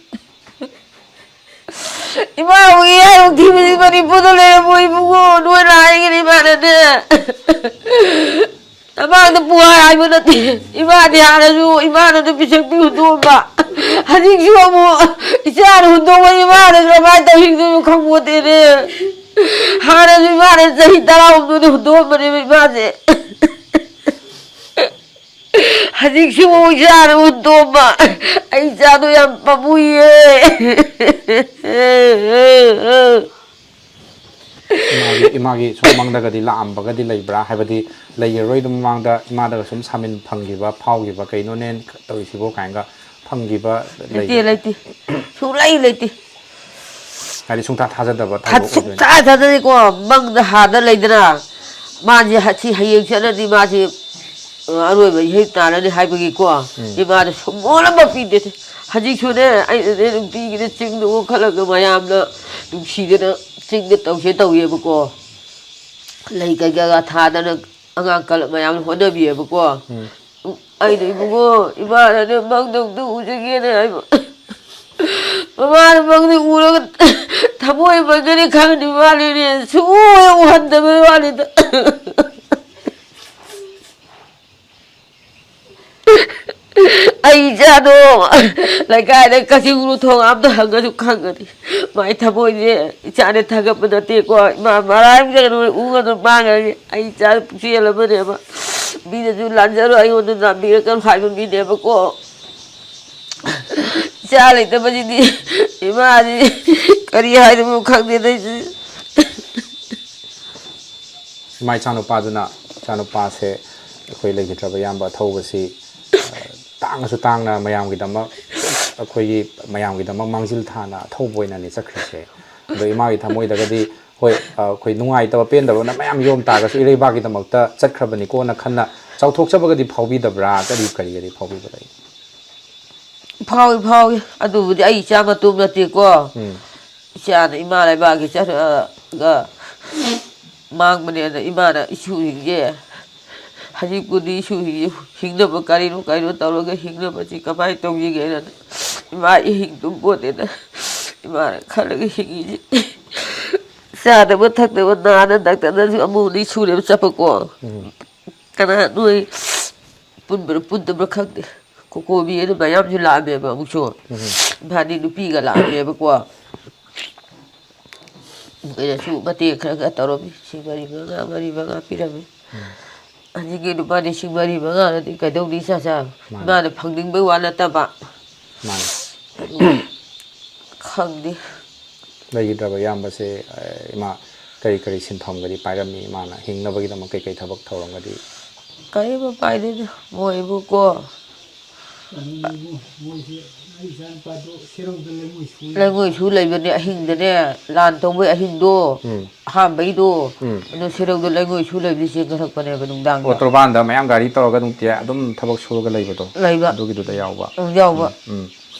ꯏꯃꯥꯕꯨ ꯏꯌꯥꯏꯕꯨ ꯊꯤꯕꯁꯤ ꯃꯅꯤꯄꯨꯔꯗ ꯂꯩꯔꯝꯃꯣꯏ ꯏꯕꯨꯡꯉꯣ, ꯅꯣꯏꯅ ꯍꯥꯏꯒꯅꯤ ꯏꯃꯥꯅꯅꯦ꯫ ꯅꯃꯥꯡꯗ ꯄꯨꯍꯥꯏ ꯍꯥꯏꯕ ꯅꯠꯇꯦ꯫ ꯏꯃꯥꯗꯤ ꯍꯥꯟꯅꯁꯨ ꯏꯃꯥꯅ ꯑꯗꯨꯝ ꯄꯤꯁꯛ ꯄꯤ ꯍꯨꯟꯗꯣꯛꯑꯝꯕ꯫ ꯍꯧꯖꯤꯛꯁꯨ ꯑꯃꯨꯛ ꯏꯆꯥꯅ ꯍꯨꯟꯗꯣꯛꯑꯝꯕ ꯏꯃꯥꯅꯁꯨ ꯀꯃꯥꯏꯅ ꯇꯧꯔꯤꯅꯣ ꯈꯪꯄꯣꯠꯇꯦꯅꯦ꯫ ꯍꯥꯟꯅꯁꯨ ꯏꯃꯥꯅ ꯆꯍꯤ ꯇꯔꯥꯍꯨꯝꯗꯣꯏꯗ ꯍꯨꯟꯗꯣꯛꯑꯝꯕꯅꯦꯕ ꯏꯃꯥꯁꯦ꯫ ꯍꯧꯖꯤꯛꯁꯨ ꯑꯃꯨꯛ ꯏꯆꯥꯅ ꯍꯨꯟꯗꯣꯛꯑꯝꯕ꯫ ꯑꯩ ꯏꯆꯥꯗꯣ ꯌꯥꯝ ꯄꯥꯝꯃꯨꯏꯌꯦ꯫ ꯏꯃꯥꯒꯤ ꯏꯃꯥꯒꯤ ꯁꯨꯝ ꯃꯪꯗꯒꯗꯤ ꯂꯥꯛꯑꯝꯕꯒꯗꯤ ꯂꯩꯕ꯭ꯔꯥ? ꯍꯥꯏꯕꯗꯤ ꯂꯩꯔꯔꯣꯏꯗ ꯃꯃꯥꯡꯗ ꯏꯃꯥꯗꯒ ꯁꯨꯝ ꯁꯥꯃꯤꯟ ꯐꯪꯈꯤꯕ, ꯐꯥꯎꯈꯤꯕ, "ꯀꯩꯅꯣꯅꯦ ꯇꯧꯔꯤꯁꯤꯕꯣ?" ꯀꯥꯏꯅꯒ ꯐꯪꯈꯤꯕ ꯂꯩꯇꯦ, ꯂꯩꯕ꯭ꯔꯥ? ꯂꯩꯇꯦ꯫ ꯁꯨꯡꯂꯩ ꯂꯩꯇꯦ꯫ ꯍꯥꯏꯗꯤ ꯁꯨꯡꯊꯥ ꯊꯥꯖꯗꯕ ꯊꯧꯗꯣꯛ ꯑꯣꯏꯗꯣꯏꯅꯤ꯫ ꯁꯨꯡꯊꯥ ꯊꯥꯖꯗꯦꯀꯣ꯫ ꯃꯪꯗ ꯍꯥꯟꯅ ꯂꯩꯗꯅ ꯃꯥꯁꯦ ꯁꯤ ꯍꯌꯦꯡ ꯆꯠꯂꯗꯤ ꯃꯥꯁꯦ ꯑꯔꯣꯏꯕ ꯏꯍꯩ ꯇꯥꯔꯅꯤ ꯍꯥꯏꯕꯒꯤꯀꯣ꯫ ꯎꯝ꯫ ꯏꯃꯥꯗ ꯁꯨꯝꯕꯣꯜ ꯑꯃ ꯄꯤꯗꯦ꯫ ꯍꯧꯖꯤꯛꯁꯨꯅꯦ ꯑꯩꯅꯅꯦ ꯅꯨꯡꯇꯤꯒꯤꯅꯦ ꯆꯤꯡꯗ ꯑꯣꯟꯈꯠꯂꯒ ꯃꯌꯥꯝꯅ ꯅꯨꯡꯁꯤꯗꯅ ꯆꯤꯡꯗ ꯇꯧꯁꯦ ꯇꯧꯋꯦꯕꯀꯣ꯫ ꯂꯩ ꯀꯩꯀꯥꯒ ꯊꯥꯗꯅ ꯑꯉꯥꯡ ꯀꯂꯛ ꯃꯌꯥꯝꯅ ꯍꯣꯠꯅꯕꯤꯌꯦꯕꯀꯣ꯫ ꯎꯝ꯫ ꯑꯩꯅ ꯏꯕꯨꯡꯉꯣ ꯏꯃꯥꯅꯅꯦ ꯃꯪꯗꯧꯗ ꯎꯖꯒꯦꯅ ꯍꯥꯏꯕ꯫ ꯃꯃꯥꯅ ꯃꯪꯗ ꯎꯔꯒ ꯊꯃꯣꯏ ꯃꯪꯒꯅꯤ ꯈꯪꯗꯕ ꯋꯥꯅꯤꯅꯦ ꯁꯨꯡꯎ ꯍꯦꯛ ꯎꯍꯟꯗꯕꯩ ꯋꯥꯅꯤꯗ꯫ ꯑꯩ ꯏꯆꯥꯗꯣ ꯂꯩꯀꯥꯏꯗ ꯀꯛꯆꯤꯡ ꯈꯨꯅꯧ ꯊꯣꯡ ꯑꯝꯗ ꯍꯪꯉꯁꯨ ꯈꯪꯒꯅꯤ꯫ ꯃꯥꯏ ꯊꯃꯣꯏꯁꯦ ꯏꯆꯥꯅ ꯊꯥꯒꯠꯄ ꯅꯠꯇꯦꯀꯣ ꯏꯃꯥ ꯃꯔꯥꯏꯕꯛ ꯆꯠꯀꯅꯨ ꯎꯒꯅꯨ ꯃꯥꯡꯉꯒꯦ ꯑꯩ ꯏꯆꯥ ꯄꯨꯛꯆꯦꯜ ꯑꯃꯅꯦꯕ꯫ ꯃꯤꯅꯁꯨ ꯂꯥꯟꯖꯔꯣꯏ ꯑꯩꯉꯣꯟꯗ ꯅꯥꯟꯕꯤꯔꯛꯀꯅꯨ ꯍꯥꯏꯕ ꯃꯤꯅꯦꯕꯀꯣ꯫ ꯏꯆꯥ ꯂꯩꯇꯕꯁꯤꯗꯤ ꯏꯃꯥꯗꯤ ꯀꯔꯤ ꯍꯥꯏꯗꯣꯏꯅꯣ ꯈꯪꯗꯦꯗ ꯑꯩꯁꯦ꯫ ꯏꯃꯥ ꯏꯆꯥꯅꯨꯄꯥꯗꯨꯅ ꯏꯆꯥꯅꯨꯄꯥꯁꯦ ꯑꯩꯈꯣꯏ ꯂꯩꯈꯤꯗ꯭ꯔꯕ ꯏꯌꯥꯝꯕ ꯑꯊꯧꯕꯁꯤ ꯇꯥꯡꯉꯁꯨ ꯇꯥꯡꯅ ꯃꯌꯥꯝꯒꯤꯗꯃꯛ ꯑꯩꯈꯣꯏꯒꯤ ꯃꯌꯥꯝꯒꯤꯗꯃꯛ ꯃꯥꯡꯖꯤꯜ ꯊꯥꯅ ꯑꯊꯧꯕ ꯑꯣꯏꯅꯅꯦ ꯆꯠꯈ꯭ꯔꯤꯁꯦ꯫ ꯑꯗꯣ ꯏꯃꯥꯒꯤ ꯊꯃꯣꯏꯗꯒꯗꯤ ꯍꯣꯏ, ꯑ, ꯑꯩꯈꯣꯏ ꯅꯨꯡꯉꯥꯏꯇꯕ ꯄꯦꯟꯗꯕꯅ ꯃꯌꯥꯝ ꯌꯣꯝ ꯇꯥꯔꯒꯁꯨ ꯏꯔꯩꯕꯥꯛꯀꯤꯗꯃꯛꯇ ꯆꯠꯈ꯭ꯔꯕꯅꯤꯀꯣꯅ ꯈꯟꯅ ꯆꯥꯎꯊꯣꯛꯆꯕꯒꯗꯤ ꯐꯥꯎꯕꯤꯗꯕ꯭ꯔꯥ? ꯀꯔꯤ, ꯀꯔꯤꯒꯗꯤ ꯐꯥꯎꯕꯤꯕ ꯂꯩ? ꯐꯥꯎꯏ, ꯐꯥꯎꯏ꯫ ꯑꯗꯨꯕꯨꯗꯤ ꯑꯩ ꯏꯆꯥ ꯃꯇꯣꯝ ꯅꯠꯇꯦꯀꯣ꯫ ꯎꯝ꯫ ꯏꯆꯥꯅ ꯏꯃꯥ ꯂꯩꯕꯥꯛꯀꯤ ꯆꯠꯈ꯭ꯔꯒ ꯃꯥꯡꯕꯅꯦꯅ ꯏꯃꯥꯅ ꯏꯁꯨꯁꯤꯡꯁꯦ ꯍꯧꯖꯤꯛꯄꯨꯗꯤ ꯏꯁꯨꯁꯤꯡꯁꯦ ꯍꯤꯡꯅꯕ ꯀꯔꯤꯅꯣ ꯀꯔꯤꯅꯣ ꯇꯧꯔꯒ ꯍꯤꯡꯅꯕꯁꯤ ꯀꯃꯥꯏꯅ ꯇꯧꯁꯤꯒꯦꯅ ꯏꯃꯥ ꯏꯍꯤꯡ ꯇꯨꯝꯄꯣꯠꯇꯦꯅ ꯏꯃꯥꯅ ꯈꯜꯂꯒ ꯍꯤꯡꯉꯤꯁꯦ꯫ ꯆꯥꯗꯕ ꯊꯛꯇꯕ ꯅꯥꯅ ꯗꯥꯛꯇꯔꯅꯁꯨ ꯑꯃꯨꯛ ꯑꯅꯤ ꯁꯨꯔꯦꯕ ꯆꯠꯄꯀꯣ꯫ ꯎꯝ꯫ ꯀꯅꯥ ꯅꯣꯏ ꯄꯨꯟꯕ꯭ꯔꯥ ꯄꯨꯟꯗꯕ꯭ꯔꯥ ꯈꯪꯗꯦ꯫ ꯀꯣꯀꯣꯕꯤ ꯑꯗꯨ ꯃꯌꯥꯝꯁꯨ ꯂꯥꯛꯑꯝꯃꯦꯕ ꯑꯃꯨꯛꯁꯨ꯫ ꯎꯝ꯫ ꯏꯝꯐꯥꯜꯗꯤ ꯅꯨꯄꯤꯒ ꯂꯥꯛꯑꯝꯃꯦꯕꯀꯣ꯫ ꯃꯣꯏꯅꯁꯨ ꯃꯇꯦꯡ ꯈꯔ ꯈꯔ ꯇꯧꯔꯝꯃꯤ꯫ ꯂꯤꯁꯤꯡ ꯃꯔꯤ ꯃꯉꯥ, ꯃꯔꯤ ꯃꯉꯥ ꯄꯤꯔꯝꯃꯤ꯫ ꯎꯝ꯫ ꯍꯧꯖꯤꯛꯀꯤ ꯂꯨꯄꯥ ꯂꯤꯁꯤꯡ ꯃꯔꯤ ꯃꯉꯥꯗꯤ ꯀꯩꯗꯧꯅꯤ ꯏꯆꯥ ꯆꯥ? ꯃꯥꯅꯤ꯫ ꯏꯃꯥꯅ ꯐꯪꯅꯤꯡꯕꯩ ꯋꯥ ꯅꯠꯇꯕ꯫ ꯃꯥꯅꯤ꯫ ꯑꯗꯨ ꯈꯪꯗꯦ꯫ ꯂꯩꯈꯤꯗ꯭ꯔꯕ ꯏꯌꯥꯝꯕꯁꯦ, ꯑꯦ, ꯏꯃꯥ ꯀꯔꯤ ꯀꯔꯤ ꯁꯤꯟꯐꯝꯒꯗꯤ ꯄꯥꯏꯔꯝꯃꯤ? ꯏꯃꯥꯅ ꯍꯤꯡꯅꯕꯒꯤꯗꯃꯛ ꯀꯩꯀꯩ ꯊꯕꯛ ꯊꯧꯔꯝꯒꯗꯤ? ꯀꯔꯤꯝ ꯄꯥꯏꯗꯦꯗ, ꯃꯣꯏꯕꯨꯀꯣ꯫ ꯀꯩꯅꯣꯅꯦꯕꯨ, ꯃꯣꯏꯁꯦ, ꯑꯩ ꯏꯆꯥꯅꯨꯄꯥꯗꯣ ꯁꯦꯔꯧꯗ ꯂꯩꯉꯣꯏ ꯁꯨ ꯂꯩꯕ꯫ ꯂꯩꯉꯣꯏ ꯁꯨ ꯂꯩꯕꯅꯦ ꯑꯍꯤꯡꯗꯅꯦ, ꯂꯥꯟ ꯇꯧꯕꯩ ꯑꯍꯤꯡꯗꯣ, ꯎꯝ꯫ ꯑꯍꯥꯟꯕꯩꯗꯣ, ꯎꯝ꯫ ꯑꯗꯨ ꯁꯦꯔꯧꯗ ꯂꯩꯉꯣꯏ ꯁꯨ ꯂꯩꯕꯗꯤ ꯆꯦꯟꯈꯠꯂꯛꯄꯅꯦꯕ ꯅꯨꯡꯗꯥꯡꯗ꯫ ꯑꯣ, ꯇꯣꯔꯕꯥꯟꯗ ꯃꯌꯥꯝ ꯒꯥꯔꯤ ꯇꯧꯔꯒ ꯑꯗꯨꯝ ꯇꯦ-, ꯑꯗꯨꯝ ꯊꯕꯛ ꯁꯨꯔꯒ ꯂꯩꯕꯗꯣ? ꯂꯩꯕ꯫ ꯑꯗꯨꯒꯤꯗꯨꯗ ꯌꯥꯎꯕ? ꯎꯝ, ꯌꯥꯎꯕ꯫ ꯎꯝ,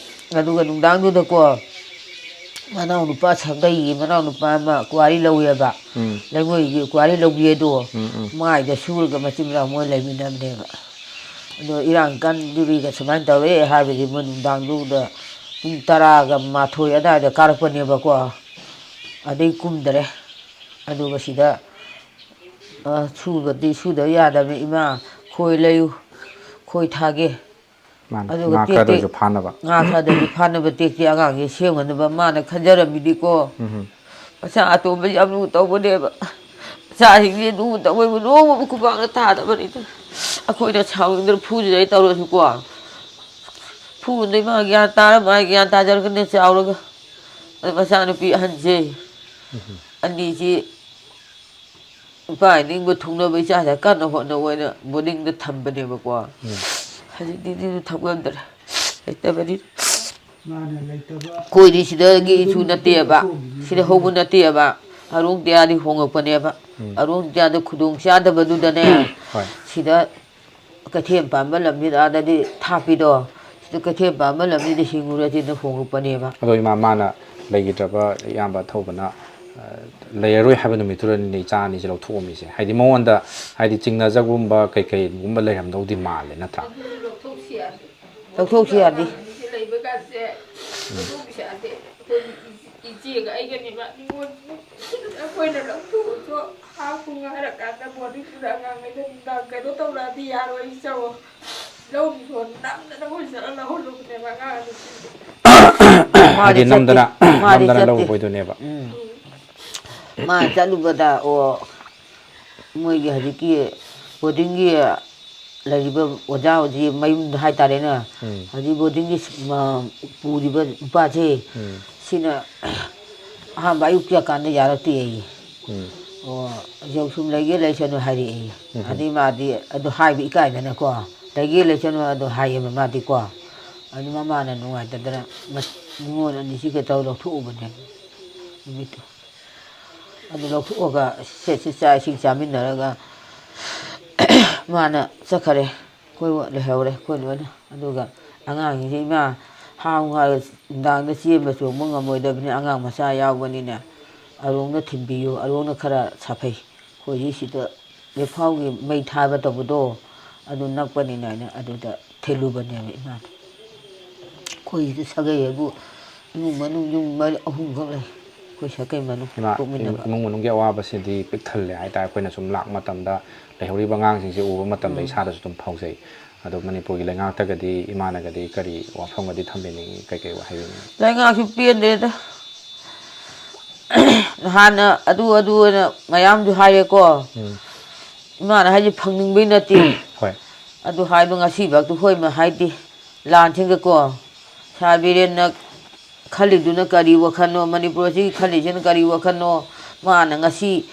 ꯎꯝ꯫ ꯑꯗꯨꯒ ꯅꯨꯡꯗꯥꯡꯗꯨꯗꯀꯣ, ꯃꯅꯥꯎ ꯅꯨꯄꯥ ꯁꯥꯒꯩꯒꯤ ꯃꯅꯥꯎ ꯅꯨꯄꯥ ꯑꯃ ꯀ꯭ꯋꯥꯔꯤ ꯂꯧꯋꯦꯕ꯫ ꯎꯝ꯫ ꯂꯩꯉꯣꯏꯒꯤ ꯀ꯭ꯋꯥꯔꯤ ꯂꯧꯕꯤꯌꯦꯗꯣ, ꯎꯝ, ꯎꯝ꯫ ꯃꯥꯏꯗ ꯁꯨꯔꯒ ꯃꯆꯤꯟ ꯃꯅꯥꯎ ꯃꯣꯏ ꯂꯩꯃꯤꯟꯅꯕꯅꯦꯕ꯫ ꯑꯗꯣ ꯏꯔꯥꯡ ꯀꯟꯗꯨꯔꯤꯒ ꯁꯨꯃꯥꯏꯅ ꯇꯧꯔꯦ ꯍꯥꯏꯕꯗꯤ ꯃꯣꯏ ꯅꯨꯡꯗꯥꯡꯗꯨꯗ ꯄꯨꯡ ꯇꯔꯥꯒ ꯃꯥꯊꯣꯏ ꯑꯗꯨꯋꯥꯏꯗ ꯀꯥꯔꯛꯄꯅꯦꯕꯀꯣ꯫ ꯑꯗꯩ ꯀꯨꯝꯗꯔꯦ꯫ ꯑꯗꯨꯒ ꯁꯤꯗ, ꯑ, ꯁꯨꯕꯗꯤ ꯁꯨꯗꯕ ꯌꯥꯗꯕꯅꯤ, "ꯏꯃꯥ, ꯈꯣꯏ ꯂꯩꯌꯨ, ꯈꯣꯏ ꯊꯥꯒꯦ"꯫ ꯃꯥꯅꯤ꯫ ꯑꯗꯨꯒ ꯉꯥ ꯇꯦꯛ ꯈꯔꯗ ꯇꯦꯛ ꯑꯣꯏꯁꯨ ꯐꯥꯅꯕ꯫ ꯉꯥ ꯈꯔꯗ ꯑꯣꯏꯁꯨ ꯐꯥꯅꯕ ꯇꯦꯛ ꯇꯦꯛ ꯑꯉꯥꯡꯁꯦ ꯁꯦꯝꯒꯗꯕ ꯃꯥꯅ ꯈꯟꯖꯔꯝꯃꯤꯗꯤꯀꯣ꯫ ꯎꯝ꯫ ꯃꯆꯥ ꯑꯇꯣꯝꯕꯁꯤ ꯌꯥꯝ ꯂꯨ ꯇꯧꯕꯅꯦꯕ꯫ ꯃꯆꯥꯁꯤꯡꯁꯤ ꯂꯨ ꯇꯧꯕꯩꯕꯨ ꯅꯣꯡꯃꯕꯨ ꯈꯨꯄꯥꯛꯅ ꯊꯥꯗꯕꯅꯤꯗ꯫ ꯑꯩꯈꯣꯏꯅ ꯁꯥꯎꯅꯤꯡꯗꯅ ꯐꯨꯗꯅ ꯇꯧꯔꯁꯨꯀꯣ꯫ ꯐꯨꯕꯗꯩ ꯃꯥ ꯒ꯭ꯌꯥꯟ ꯇꯥꯔ ꯃꯥ ꯒ꯭ꯌꯥꯟ ꯇꯥꯖꯔꯛꯀꯅꯤ ꯆꯥꯎꯔꯒ꯫ ꯑꯗ ꯃꯆꯥꯅꯨꯄꯤ ꯑꯍꯟꯁꯦ ꯎꯝ꯫ ꯑꯅꯤꯁꯤ ꯅꯨꯄꯥ ꯅꯤꯡꯕ ꯊꯨꯡꯅꯕ ꯏꯆꯥꯁꯦ ꯀꯟꯅ ꯍꯣꯠꯅꯧ ꯍꯥꯏꯅ ꯕꯣꯔꯗꯤꯡꯗ ꯊꯝꯕꯅꯦꯕꯀꯣ꯫ ꯎꯝ꯫ ꯍꯧꯖꯤꯛꯇꯤ ꯑꯗꯨꯁꯨ ꯊꯝꯉꯝꯗ꯭ꯔꯦ꯫ ꯂꯩꯇꯕꯅꯤ꯫ ꯃꯥꯅ ꯂꯩꯇꯕ꯫ ꯑꯩꯈꯣꯏꯗꯤ ꯁꯤꯗꯒꯤꯁꯨ ꯅꯠꯇꯦꯕ꯫ ꯁꯤꯗ ꯍꯧꯕ ꯅꯠꯇꯦꯕ꯫ ꯑꯔꯣꯡ ꯇꯌꯥꯗꯤ ꯍꯣꯡꯉꯛꯄꯅꯦꯕ꯫ ꯎꯝ꯫ ꯑꯔꯣꯡ ꯇꯌꯥꯗ ꯈꯨꯗꯣꯡ ꯆꯥꯗꯕꯗꯨꯗꯅꯦ, ꯍꯣꯏ꯫ ꯁꯤꯗ ꯀꯩꯊꯦꯜ ꯄꯥꯟꯕ ꯂꯝꯁꯤꯗ, ꯑꯥꯗꯗꯤ ꯊꯥꯞꯄꯤꯗꯣ, ꯁꯤꯗ ꯀꯩꯊꯦꯜ ꯄꯥꯟꯕ ꯂꯝꯁꯤꯗ ꯍꯤꯡꯉꯨꯔꯁꯤꯅ ꯍꯣꯡꯉꯛꯄꯅꯦꯕ꯫ ꯑꯗꯣ ꯏꯃꯥ, ꯃꯥꯅ ꯂꯩꯈꯤꯗ꯭ꯔꯕ ꯏꯌꯥꯝꯕ ꯊꯧꯕꯅ, ꯑ, ꯂꯩꯔꯔꯣꯏ ꯍꯥꯏꯕ ꯅꯨꯃꯤꯠꯇꯨꯗꯅꯤꯅꯦ ꯏꯆꯥ ꯑꯅꯤꯁꯦ ꯂꯧꯊꯣꯛꯑꯝꯃꯤꯁꯦ꯫ ꯍꯥꯏꯗꯤ ꯃꯉꯣꯟꯗ, ꯍꯥꯏꯗꯤ ꯆꯤꯡꯅꯖꯒꯨꯝꯕ ꯀꯩꯀꯩꯒꯨꯝꯕ ꯂꯩꯔꯝꯗꯧꯗꯤ ꯃꯥꯜꯂꯦ, ꯅꯠꯇ꯭ꯔꯥ? ꯂꯧꯊꯣꯛꯁꯤ ꯌꯥꯗꯦ꯫ ꯂꯧꯊꯣꯛꯁꯤ ꯌꯥꯗꯦ꯫ ꯑꯉꯥꯡ ꯑꯅꯤꯁꯦ ꯂꯩꯕ ꯀꯥꯟꯁꯦ ꯂꯧꯊꯣꯛꯁꯤ ꯌꯥꯗꯦ꯫ ꯑꯩꯈꯣꯏ ꯏꯆꯦꯒ ꯑꯩꯒꯅꯦꯕ ꯅꯤꯉꯣꯜ ꯑꯩꯈꯣꯏꯅ ꯂꯧꯊꯣꯛꯑꯁꯨ ꯍꯥꯞꯄꯨ ꯍꯥꯏꯔꯀꯥꯟꯗ ꯕꯣꯔꯗꯤꯡꯗꯨꯗ ꯑꯉꯥꯡꯈꯩꯗ ꯅꯨꯡꯗꯥꯡ ꯀꯩꯅꯣ ꯇꯧꯔꯛꯑꯗꯤ ꯌꯥꯔꯣꯏ ꯆꯥꯎꯋꯣ꯫ ꯂꯧꯒꯤꯁꯨ ꯅꯝꯗꯅ ꯑꯩꯈꯣꯏ ꯆꯠꯂ ꯂꯧꯍꯜꯂꯨꯕꯅꯦꯕ ꯑꯉꯥꯡ ꯑꯅꯤꯁꯤꯡꯗꯣ꯫ ꯃꯥꯗꯤ ꯍꯥꯏꯗꯤ ꯆꯠꯇꯦ꯫ ꯅꯝꯗꯅ, ꯃꯥꯗꯤ ꯅꯝꯗꯅ ꯆꯠꯇꯦ꯫ ꯂꯧꯔꯨꯕ ꯑꯣꯏꯗꯣꯏꯅꯦꯕ꯫ ꯎꯝ꯫ ꯃꯥ ꯆꯠꯂꯨꯕꯗ, ꯑꯣ, ꯃꯣꯏꯒꯤ ꯍꯧꯖꯤꯛꯀꯤ ꯕꯣꯔꯗꯤꯡꯒꯤ ꯂꯩꯔꯤꯕ ꯑꯣꯖꯥ ꯍꯧꯖꯤꯛ ꯃꯌꯨꯝꯗ ꯍꯥꯏꯇꯥꯔꯦꯅꯦ, ꯎꯝ꯫ ꯍꯧꯖꯤꯛ ꯕꯣꯔꯗꯤꯡꯒꯤ ꯃ-, ꯄꯨꯔꯤꯕ ꯅꯨꯄꯥꯁꯦ, ꯎꯝ꯫ ꯁꯤꯅ ꯑꯍꯥꯟꯕ ꯑꯌꯨꯛ ꯆꯠꯀꯥꯟꯗ ꯌꯥꯔꯛꯇꯦ ꯑꯩ꯫ ꯎꯝ꯫ ꯑꯣ, ꯌꯧ ꯁꯨꯝ ꯂꯩꯒꯦ ꯂꯩꯁꯅꯨ ꯍꯥꯏꯔꯛꯑꯦ꯫ ꯎꯝ꯫ ꯑꯗꯩ ꯃꯥꯗꯤ ꯑꯗꯨ ꯍꯥꯏꯕ ꯏꯀꯥꯏꯗꯅꯀꯣ, "ꯂꯩꯒꯦ ꯂꯩꯁꯅꯨ" ꯑꯗꯨ ꯍꯥꯏꯌꯦꯕ ꯃꯥꯗꯤꯀꯣ꯫ ꯑꯗꯨ ꯃꯃꯥꯅ ꯅꯨꯡꯉꯥꯏꯇꯗꯅ ꯃ-, ꯅꯤꯉꯣꯜ ꯑꯅꯤꯁꯤꯒ ꯇꯧꯔ ꯂꯧꯊꯣꯛꯎꯕꯅꯦ ꯅꯨꯃꯤꯠꯇꯣ꯫ ꯑꯗꯨ ꯂꯧꯊꯣꯛꯑꯒ ꯁꯦꯠꯁꯤ ꯆꯥꯛ ꯏꯁꯤꯡ ꯆꯥꯃꯤꯟꯅꯔꯒ ꯃꯥꯅ ꯆꯠꯈꯔꯦ꯫ ꯑꯩꯈꯣꯏ ꯂꯩꯍꯧꯔꯦ, ꯑꯩꯈꯣꯏ ꯂꯣꯏꯅ꯫ ꯑꯗꯨꯒ ꯑꯉꯥꯡꯁꯤꯡꯁꯦ, ꯏꯃꯥ, ꯍꯥꯎ ꯍꯥꯏꯔ ꯅꯨꯡꯗꯥꯡꯗ ꯆꯦꯟꯕ ꯆꯣꯡꯕ ꯉꯝꯃꯣꯏꯗꯕꯅꯤ, ꯑꯉꯥꯡ ꯃꯆꯥ ꯌꯥꯎꯕꯅꯤꯅ ꯑꯔꯣꯡꯗ ꯊꯤꯟꯕꯤꯌꯨ, ꯑꯔꯣꯡꯅ ꯈꯔ ꯁꯥꯐꯩ꯫ ꯑꯩꯈꯣꯏꯒꯤ ꯁꯤꯗ ꯂꯩꯐꯥꯎꯒꯤ ꯃꯩ ꯊꯥꯕ ꯇꯧꯕꯗꯣ, ꯑꯗꯨ ꯅꯛꯄꯅꯤꯅ ꯍꯥꯏꯅ ꯑꯗꯨꯗ ꯊꯤꯜꯂꯨꯕꯅꯦꯕ ꯏꯃꯥꯗꯣ꯫ ꯑꯩꯈꯣꯏꯒꯤꯗꯤ ꯁꯥꯒꯩ ꯍꯥꯏꯕꯨ ꯏꯃꯨꯡ ꯃꯅꯨꯡ ꯌꯨꯝ ꯃꯔꯤ, ꯑꯍꯨꯝꯈꯛ ꯂꯩ꯫ ꯑꯩꯈꯣꯏ ꯁꯥꯒꯩ ꯃꯅꯨꯡ ꯏꯃꯥ, ꯄꯣꯛꯃꯤꯟꯅꯕ꯫ ꯏꯃꯨꯡ ꯃꯅꯨꯡꯒꯤ ꯑꯋꯥꯕꯁꯤꯗꯤ ꯄꯤꯛ ꯊꯜꯂꯦ ꯍꯥꯏꯇꯥꯔꯦ꯫ ꯑꯩꯈꯣꯏꯅ ꯁꯨꯝ ꯂꯥꯛꯄ ꯃꯇꯝꯗ ꯂꯩꯍꯧꯔꯤꯕ ꯑꯉꯥꯡꯁꯤꯡꯁꯦ ꯎꯕ ꯃꯇꯝꯗ ꯎꯝ꯫ ꯏꯁꯥꯗꯁꯨ ꯑꯗꯨꯝ ꯐꯥꯎꯖꯩ꯫ ꯑꯗꯣ ꯃꯅꯤꯄꯨꯔꯒꯤ ꯂꯩꯉꯥꯛꯇꯒꯗꯤ, ꯏꯃꯥꯅꯒꯗꯤ ꯀꯔꯤ ꯋꯥꯐꯝꯒꯗꯤ ꯊꯝꯕꯤꯅꯤꯡꯉꯤ? ꯀꯩꯀꯩ ꯋꯥꯍꯩ ꯕꯤꯅꯤꯡꯉꯤ? ꯂꯩꯉꯥꯛꯁꯨ ꯄꯦꯟꯗꯦꯗ꯫ ꯍꯥꯟꯅ ꯑꯗꯨ ꯑꯗꯨ ꯑꯅ ꯃꯌꯥꯝꯁꯨ ꯍꯥꯏꯔꯦꯀꯣ꯫ ꯎꯝ꯫ ꯏꯃꯥꯅ ꯍꯥꯏꯁꯦ ꯐꯪꯅꯤꯡꯕꯩ ꯅꯠꯇꯦ꯫ ꯍꯣꯏ꯫ ꯑꯗꯨ ꯍꯥꯏꯕ ꯉꯁꯤꯐꯥꯎꯗ ꯍꯣꯏꯃ ꯍꯥꯏꯗꯦ꯫ ꯂꯥꯟꯁꯤꯡꯗꯀꯣ, ꯁꯥꯔ ꯕꯤꯔꯦꯟꯅ ꯈꯜꯂꯤꯗꯨꯅ ꯀꯔꯤ ꯋꯥꯈꯜꯅꯣ? ꯃꯅꯤꯄꯨꯔ ꯑꯁꯤꯒꯤ ꯈꯜꯂꯤꯁꯤꯅ ꯀꯔꯤ ꯋꯥꯈꯜꯅꯣ? ꯃꯥꯅ ꯉꯁꯤ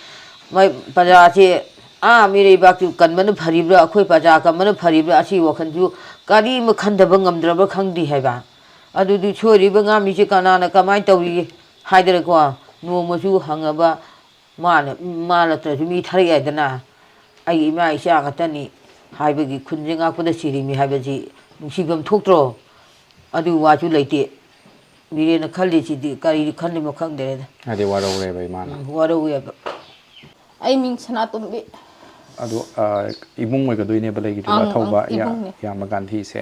ꯃꯣꯏ ꯄ꯭ꯔꯖꯥꯁꯦ ꯑꯥ ꯃꯤꯔꯩꯕꯥꯛꯇꯨ ꯀꯟꯕꯅ ꯐꯔꯤꯕ꯭ꯔꯥ, ꯑꯩꯈꯣꯏ ꯄ꯭ꯔꯖꯥ ꯀꯟꯕꯅ ꯐꯔꯤꯕ꯭ꯔꯥ? ꯑꯁꯤ ꯋꯥꯈꯜꯁꯨ ꯀꯔꯤꯃ ꯈꯟꯊꯕ ꯉꯝꯗ꯭ꯔꯕ꯭ꯔꯥ ꯈꯪꯗꯦ ꯍꯥꯏꯕ꯫ ꯑꯗꯨꯗꯤ ꯁꯣꯏꯔꯤꯕ ꯉꯥꯃꯤꯁꯦ ꯀꯅꯥꯅ ꯀꯃꯥꯏꯅ ꯇꯧꯔꯤꯒꯦ ꯍꯥꯏꯗꯅꯀꯣ, ꯅꯣꯡꯃꯁꯨ ꯍꯪꯉꯕ ꯃꯥꯅ, ꯃꯥ ꯅꯠꯇ꯭ꯔꯁꯨ ꯃꯤ ꯊꯥꯔꯛ ꯌꯥꯏꯗꯅ꯫ ꯑꯩꯒꯤ ꯏꯃꯥ ꯏꯆꯥ ꯉꯥꯛꯇꯅꯤ ꯍꯥꯏꯕꯒꯤ ꯈꯨꯟꯁꯦ ꯉꯥꯛꯄꯗ ꯁꯤꯔꯤꯃꯤ ꯍꯥꯏꯕꯁꯤ ꯅꯨꯡꯁꯤꯐꯝ ꯊꯣꯛꯇ꯭ꯔꯣ? ꯑꯗꯨ ꯋꯥꯁꯨ ꯂꯩꯇꯦ꯫ ꯕꯤꯔꯦꯟꯅ ꯈꯜꯂꯤꯁꯤꯗꯤ ꯀꯔꯤ ꯈꯜꯂꯤꯃꯣ ꯈꯪꯗ꯭ꯔꯦꯗ꯫ ꯍꯥꯏꯗꯤ ꯋꯥꯔꯧꯔꯦꯕ ꯏꯃꯥꯅ꯫ ꯎꯝ, ꯋꯥꯔꯧꯋꯦꯕ꯫ ꯑꯩ ꯃꯤꯡ ꯁꯅꯥꯇꯣꯝꯕꯤ꯫ ꯑꯗꯣ ꯑ, ꯏꯕꯨꯡ ꯑꯣꯏꯒꯗꯣꯏꯅꯦꯕ ꯂꯩꯈꯤꯗ꯭ꯔꯤꯕ ꯑꯪ, ꯑꯊꯧꯕ ꯑꯪ, ꯏꯕꯨꯡꯅꯦ꯫ ꯏꯌꯥꯝꯕ ꯒꯥꯟꯙꯤꯁꯦ꯫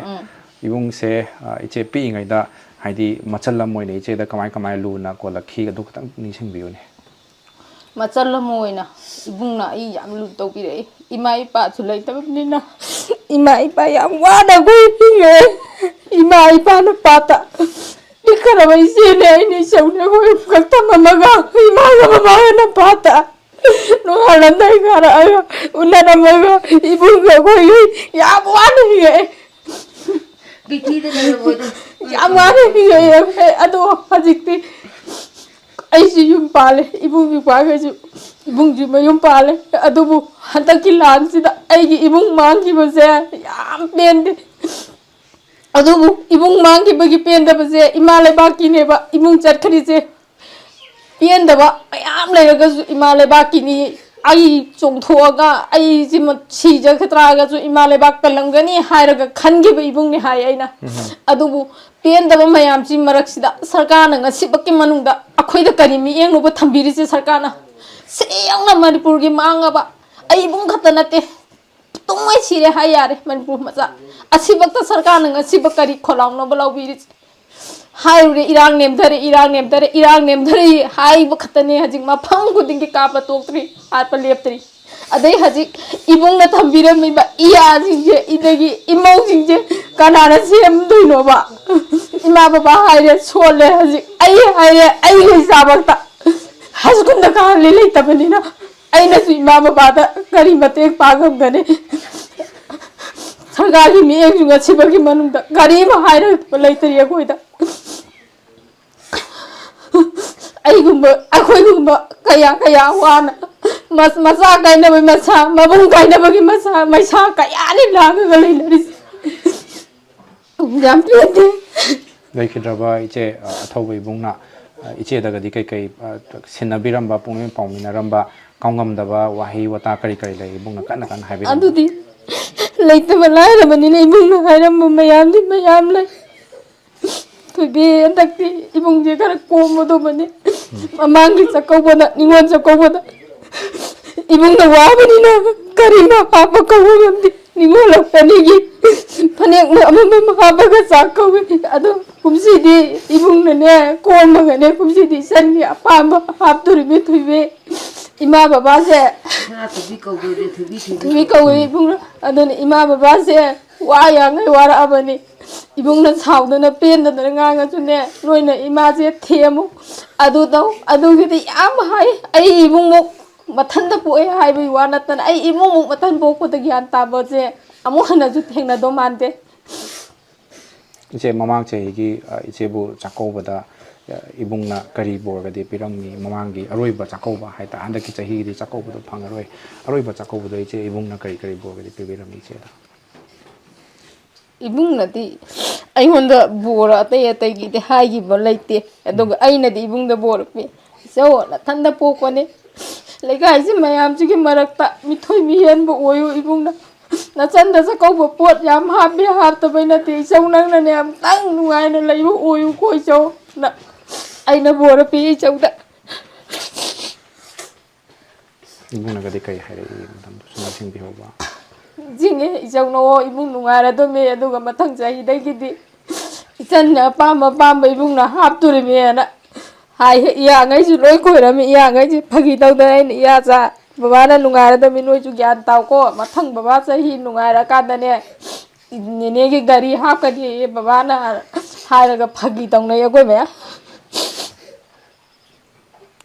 ꯏꯕꯨꯡꯁꯦ, ꯑ, ꯏꯆꯦ ꯄꯤꯛꯏꯉꯩꯗ ꯍꯥꯏꯗꯤ ꯃꯆꯜ ꯑꯃ ꯑꯣꯏꯅ ꯏꯆꯦꯗ ꯀꯃꯥꯏ ꯀꯃꯥꯏ ꯂꯨꯅ ꯀꯣꯜꯂꯛꯈꯤ ꯑꯗꯨ ꯈꯤꯇꯪ ꯅꯤꯡꯁꯤꯡꯕꯤꯌꯨꯅꯦ꯫ ꯃꯆꯜ ꯑꯃ ꯑꯣꯏꯅ ꯏꯕꯨꯡꯅ ꯑꯩ ꯌꯥꯝ ꯂꯨ ꯇꯧꯕꯤꯔꯛꯏ꯫ ꯏꯃꯥ ꯏꯄꯥꯁꯨ ꯂꯩꯇꯕꯅꯤꯅ ꯏꯃꯥ ꯏꯄꯥ ꯌꯥꯝ ꯋꯥꯅ ꯑꯩꯈꯣꯏ ꯄꯤꯈ꯭ꯔꯦ꯫ ꯏꯃꯥ ꯏꯄꯥꯅ ꯄꯥꯠꯇ ꯄꯤꯛꯈ꯭ꯔꯕ ꯏꯆꯦꯅꯦ ꯑꯩꯅ ꯏꯆꯧꯅꯦ ꯑꯩꯈꯣꯏ ꯄꯨꯈꯛ ꯊꯝꯃꯝꯃꯒ ꯏꯃꯥꯒ ꯕꯕꯥꯒꯅ ꯄꯥꯠꯇ ꯅꯣꯡꯉꯥꯜꯂꯝꯗꯥꯏ ꯀꯥꯔꯛꯑꯒ ꯎꯅꯔꯝꯃꯒ ꯏꯕꯨꯡꯒ ꯑꯩꯈꯣꯏꯒꯤ ꯌꯥꯝ ꯋꯥꯅ ꯍꯤꯡꯉꯛꯑꯦ꯫ ꯕꯤꯊꯤꯗ ꯂꯩꯔꯝꯃꯣꯏꯗ꯫ ꯌꯥꯝ ꯋꯥꯅ ꯍꯤꯡꯉꯛꯑꯦ꯫ ꯑꯗꯣ ꯍꯧꯖꯤꯛꯇꯤ ꯑꯩꯁꯨ ꯌꯨꯝ ꯄꯥꯜꯂꯦ, ꯏꯕꯨꯡ ꯏꯄ꯭ꯋꯥꯈꯩꯁꯨ, ꯏꯕꯨꯡꯁꯨ ꯃꯌꯨꯝ ꯄꯥꯜꯂꯦ꯫ ꯑꯗꯨꯕꯨ ꯍꯟꯗꯛꯀꯤ ꯂꯥꯟꯁꯤꯗ ꯑꯩꯒꯤ ꯏꯕꯨꯡ ꯃꯥꯡꯈꯤꯕꯁꯦ ꯌꯥꯝ ꯄꯦꯟꯗꯦ꯫ ꯑꯗꯨꯕꯨ ꯏꯕꯨꯡ ꯃꯥꯡꯈꯤꯕꯒꯤ ꯄꯦꯟꯗꯕꯁꯦ ꯏꯃꯥ ꯂꯩꯕꯥꯛꯀꯤꯅꯦꯕ ꯏꯕꯨꯡ ꯆꯠꯈ꯭ꯔꯤꯁꯦ꯫ ꯄꯦꯟꯗꯕ ꯃꯌꯥꯝ ꯂꯩꯔꯒꯁꯨ ꯏꯃꯥ ꯂꯩꯕꯥꯛꯀꯤꯅꯤ, ꯑꯩ ꯆꯣꯡꯊꯣꯛꯑꯒ ꯑꯩꯁꯤ ꯁꯤꯖꯈ꯭ꯔꯒꯁꯨ ꯏꯃꯥ ꯂꯩꯕꯥꯛ ꯀꯜꯂꯝꯒꯅꯤ ꯍꯥꯏꯔꯒ ꯈꯟꯈꯤꯕ ꯏꯕꯨꯡꯅꯤ ꯍꯥꯏ ꯑꯩꯅ꯫ ꯑꯗꯨꯕꯨ ꯄꯦꯟꯗꯕ ꯃꯌꯥꯝꯁꯤ ꯃꯔꯛꯁꯤꯗ ꯁꯔꯀꯥꯔꯅ ꯉꯁꯤꯐꯥꯎꯀꯤ ꯃꯅꯨꯡꯗ ꯑꯩꯈꯣꯏꯗ ꯀꯔꯤ ꯃꯤꯠꯌꯦꯡꯅꯣꯕ ꯊꯝꯕꯤꯔꯤꯁꯦ ꯁꯔꯀꯥꯔꯅ? ꯁꯤ ꯌꯧꯅ ꯃꯅꯤꯄꯨꯔꯒꯤ ꯃꯥꯡꯉꯕ ꯑꯩ ꯏꯕꯨꯡ ꯈꯛꯇ ꯅꯠꯇꯦ, ꯄꯨꯡꯂꯣꯏ ꯁꯤꯔꯦ ꯍꯥꯏ ꯌꯥꯔꯦ ꯃꯅꯤꯄꯨꯔ ꯃꯆꯥ꯫ ꯑꯁꯤꯐꯛꯇ ꯁꯔꯀꯥꯔꯅ ꯉꯁꯤꯕ ꯀꯔꯤ ꯈꯣꯜꯂꯥꯎꯅꯣꯕ ꯂꯧꯕꯤꯔꯤꯁꯦ? ꯍꯥꯏꯔꯨꯔꯦ, ꯏꯔꯥꯡ ꯅꯦꯝꯊꯔꯦ, ꯏꯔꯥꯡ ꯅꯦꯝꯊꯔꯦ, ꯏꯔꯥꯡ ꯅꯦꯝꯊꯔꯦ ꯍꯥꯏꯕ ꯈꯛꯇꯅꯦ꯫ ꯍꯧꯖꯤꯛ ꯃꯐꯝ ꯈꯨꯗꯤꯡꯒꯤ ꯀꯥꯞꯄ ꯇꯣꯛꯇ꯭ꯔꯤ, ꯍꯥꯠꯄ ꯂꯦꯞꯇ꯭ꯔꯤ꯫ ꯑꯗꯩ ꯍꯧꯖꯤꯛ ꯏꯕꯨꯡꯅ ꯊꯝꯕꯤꯔꯝꯃꯤꯕ ꯏꯌꯥꯁꯤꯡꯁꯦ, ꯑꯗꯒꯤ ꯏꯃꯧꯁꯤꯡꯁꯦ ꯀꯅꯥꯅ ꯁꯦꯝꯗꯣꯏꯅꯣꯕ? ꯏꯃꯥ ꯕꯕꯥ ꯍꯥꯏꯔꯦ ꯁꯣꯜꯂꯦ, ꯍꯧꯖꯤꯛ ꯑꯩ ꯍꯥꯏꯔꯦ ꯑꯩꯒꯤ ꯏꯆꯥꯃꯛꯇ ꯍꯥꯏ ꯁ꯭ꯀꯨꯜꯗ ꯀꯥꯍꯜꯂꯤ ꯂꯩꯇꯕꯅꯤꯅ ꯑꯩꯅꯁꯨ ꯏꯃꯥ ꯕꯕꯥꯗ ꯀꯔꯤ ꯃꯇꯦꯡ ꯄꯥꯡꯉꯝꯒꯅꯤ? ꯁꯔꯀꯥꯔꯒꯤ ꯃꯤꯠꯌꯦꯡꯁꯨ ꯉꯁꯤꯕꯒꯤ ꯃꯅꯨꯡꯗ ꯀꯔꯤꯝ ꯍꯥꯏꯔꯛꯄ ꯂꯩꯇ꯭ꯔꯤ ꯑꯩꯈꯣꯏꯗ꯫ ꯑꯩꯒꯨꯝꯕ, ꯑꯩꯈꯣꯏꯒꯨꯝꯕ ꯀꯌꯥ ꯀꯌꯥ ꯋꯥꯅ ꯃꯆꯥ ꯀꯥꯏꯅꯕꯒꯤ ꯃꯁꯥ, ꯃꯕꯨꯡ ꯀꯥꯏꯅꯕꯒꯤ ꯃꯁꯥ, ꯃꯩꯁꯥ ꯀꯌꯥꯅꯤ ꯂꯥꯡꯉꯒ ꯂꯩꯅꯔꯤꯁꯦ꯫ ꯌꯥꯝ ꯄꯦꯟꯗꯦ꯫ ꯂꯩꯈꯤꯗ꯭ꯔꯕ ꯏꯆꯦ, ꯑ, ꯑꯊꯧꯕ ꯏꯕꯨꯡꯅ ꯏꯆꯦꯗꯒꯗꯤ ꯀꯩꯀꯩ, ꯑ, ꯁꯤꯟꯅꯕꯤꯔꯝꯕ, ꯄꯨꯛꯅꯤꯡ ꯄꯥꯎꯃꯤꯟꯅꯔꯝꯕ, ꯀꯥꯎꯉꯝꯗꯕ ꯋꯥꯍꯩ ꯋꯥꯇꯥ ꯀꯔꯤ ꯀꯔꯤ ꯂꯩ? ꯏꯕꯨꯡꯅ ꯀꯟꯅ ꯀꯟꯅ ꯍꯥꯏꯕꯤꯔꯝꯕ꯫ ꯑꯗꯨꯗꯤ ꯂꯩꯇꯕ ꯂꯥꯏꯔꯕꯅꯤꯅ ꯏꯕꯨꯡꯅ ꯍꯥꯏꯔꯝꯕ ꯃꯌꯥꯝꯗꯤ ꯃꯌꯥꯝ ꯂꯩ꯫ ꯊꯣꯏꯕꯤ, ꯍꯟꯗꯛꯇꯤ ꯏꯕꯨꯡꯁꯦ ꯈꯔ ꯀꯣꯝꯃꯗꯧꯕꯅꯤ꯫ ꯃꯃꯥꯡꯒꯤ ꯆꯥꯛꯀꯧꯕꯗ, ꯅꯤꯉꯣꯜ ꯆꯥꯛꯀꯧꯕꯗ ꯏꯕꯨꯡꯅ ꯋꯥꯕꯅꯤꯅ ꯀꯔꯤꯅꯣ ꯍꯥꯞꯄ ꯀꯧꯕ ꯉꯝꯗꯦ꯫ ꯅꯤꯉꯣꯜ ꯑꯅꯤꯒꯤ ꯐꯅꯦꯛ ꯑꯃꯃꯝ ꯍꯥꯞꯄꯒ ꯆꯥꯛ ꯀꯧꯏ꯫ ꯑꯗꯣ ꯀꯨꯝꯁꯤꯗꯤ ꯏꯕꯨꯡꯅꯅꯦ ꯀꯣꯝꯃꯒꯅꯦ, ꯀꯨꯝꯁꯤꯗꯤ ꯏꯆꯟꯒꯤ ꯑꯄꯥꯝꯕ ꯍꯥꯞꯇꯣꯔꯤꯕꯅꯤ ꯊꯣꯏꯕꯤ꯫ ꯏꯃꯥ ꯕꯕꯥꯁꯦ ꯏꯃꯥ ꯊꯣꯏꯕꯤ ꯀꯧꯗꯣꯏꯅꯦ, ꯊꯣꯏꯕꯤ, ꯊꯣꯏꯕꯤ ꯊꯣꯏꯕꯤ ꯀꯧꯗꯣꯏꯅꯦ꯫ ꯀꯧꯏ ꯏꯕꯨꯡꯅ꯫ ꯑꯗꯨꯅ ꯏꯃꯥ ꯕꯕꯥꯁꯦ ꯋꯥ ꯌꯥꯡꯉꯩ ꯋꯥꯔꯛꯑꯕꯅꯤ꯫ ꯏꯕꯨꯡꯅ ꯁꯥꯎꯗꯅ ꯄꯦꯟꯗꯗꯅ ꯉꯥꯡꯉꯁꯨꯅꯦ, ꯅꯣꯏꯅ ꯏꯃꯥꯁꯦ ꯊꯦꯝꯃꯨ, ꯑꯗꯨ ꯇꯧ, ꯑꯗꯨꯒꯤꯗꯤ ꯌꯥꯝ ꯍꯥꯏ꯫ ꯑꯩ ꯏꯕꯨꯡꯃꯨꯛ ꯃꯊꯟꯇ ꯄꯣꯛꯑꯦ ꯍꯥꯏꯕꯒꯤ ꯋꯥ ꯅꯠꯇꯅ ꯑꯩ ꯏꯃꯨꯡꯃꯨꯛ ꯃꯊꯟ ꯄꯣꯛꯄꯗ ꯒ꯭ꯌꯥꯟ ꯇꯥꯕꯁꯦ ꯑꯃꯨꯛ ꯍꯟꯅꯁꯨ ꯊꯦꯡꯅꯗꯧ ꯃꯥꯟꯗꯦ꯫ ꯏꯆꯦ, ꯃꯃꯥꯡ ꯆꯍꯤꯒꯤ, ꯑ, ꯏꯆꯦꯕꯨ ꯆꯥꯛꯀꯧꯕꯗ, ꯑ, ꯏꯕꯨꯡꯅ ꯀꯔꯤ ꯕꯣꯔꯒꯗꯤ ꯄꯤꯔꯝꯃꯤ? ꯃꯃꯥꯡꯒꯤ ꯑꯔꯣꯏꯕ ꯆꯥꯛꯀꯧꯕ ꯍꯥꯏꯇꯥꯔꯦ, ꯍꯟꯗꯛꯀꯤ ꯆꯍꯤꯒꯤꯗꯤ ꯆꯥꯛꯀꯧꯕꯗꯣ ꯐꯪꯉꯔꯣꯏ, ꯑꯔꯣꯏꯕ ꯆꯥꯛꯀꯧꯕꯗꯣ ꯏꯆꯦ ꯏꯕꯨꯡꯅ ꯀꯔꯤ ꯀꯔꯤ ꯕꯣꯔꯒꯗꯤ ꯄꯤꯕꯤꯔꯝꯃꯤ ꯏꯆꯦꯗ? ꯏꯕꯨꯡꯅꯗꯤ ꯑꯩꯉꯣꯟꯗ ꯕꯣꯔ ꯑꯇꯩ ꯑꯇꯩꯒꯤꯗꯤ ꯍꯥꯏꯈꯤꯕ ꯂꯩꯇꯦ, ꯑꯗꯨꯒ ꯑꯩꯅꯗꯤ ꯏꯕꯨꯡꯗ ꯕꯣꯔ ꯄꯤ꯫ "ꯏꯆꯧ, ꯅꯊꯟꯗ ꯄꯣꯛꯄꯅꯤ, ꯂꯩꯀꯥꯏꯁꯤ ꯃꯌꯥꯝꯁꯤꯒꯤ ꯃꯔꯛꯇ ꯃꯤꯊꯣꯏ ꯃꯤꯍꯦꯟꯕ ꯑꯣꯏꯌꯨ ꯏꯕꯨꯡꯅ꯫ ꯅꯆꯟꯗ ꯆꯥꯛꯀꯧꯕ ꯄꯣꯠ ꯌꯥꯝ ꯍꯥꯞꯄꯤ ꯍꯥꯞꯇꯕꯩ ꯅꯠꯇꯦ ꯏꯆꯧ, ꯅꯪꯅꯅꯦ ꯑꯝꯇꯪ ꯅꯨꯡꯉꯥꯏꯅ ꯂꯩꯕ ꯑꯣꯏꯌꯨꯀꯣ ꯏꯆꯧꯅ ꯑꯩꯅ ꯕꯣꯔ ꯄꯤ ꯏꯆꯧꯗ"꯫ ꯏꯕꯨꯡꯅꯒꯗꯤ ꯀꯔꯤ ꯍꯥꯏꯔꯛꯏ ꯃꯇꯝꯗꯨ ꯁꯨꯝ ꯅꯤꯡꯁꯤꯡꯕꯤꯍꯧꯕ? ꯅꯤꯡꯁꯤꯡꯉꯦ ꯏꯆꯧꯅ, "ꯑꯣ, ꯏꯕꯨꯡ ꯅꯨꯡꯉꯥꯏꯔꯗꯣꯃꯤ, ꯑꯗꯨꯒ ꯃꯊꯪ ꯆꯍꯤꯗꯒꯤꯗꯤ ꯏꯆꯟꯅ ꯑꯄꯥꯝꯕ ꯑꯄꯥꯝꯕ ꯏꯕꯨꯡꯅ ꯍꯥꯞꯇꯣꯔꯤꯃꯤꯅ" ꯍꯥꯏ꯫ ꯏꯌꯥꯉꯩꯁꯨ ꯂꯣꯏ ꯈꯣꯏꯔꯝꯃꯤ꯫ ꯏꯌꯥꯉꯩꯁꯦ ꯐꯥꯒꯤ ꯇꯧꯗꯅ ꯑꯩꯅ, "ꯏꯌꯥꯆꯥ, ꯕꯕꯥꯅ ꯅꯨꯡꯉꯥꯏꯔꯗꯣꯃꯤ, ꯅꯣꯏꯁꯨ ꯒ꯭ꯌꯥꯟ ꯇꯥꯎꯀꯣ, ꯃꯊꯪ ꯕꯕꯥ ꯆꯍꯤ ꯅꯨꯡꯉꯥꯏꯔꯀꯥꯟꯗꯅꯦ ꯅꯦꯅꯦꯒꯤ ꯒꯥꯔꯤ ꯍꯥꯞꯀꯅꯤ ꯕꯕꯥꯅ" ꯍꯥꯏꯔꯒ ꯐꯥꯒꯤ ꯇꯧꯅꯩ ꯑꯩꯈꯣꯏ ꯃꯌꯥꯝ꯫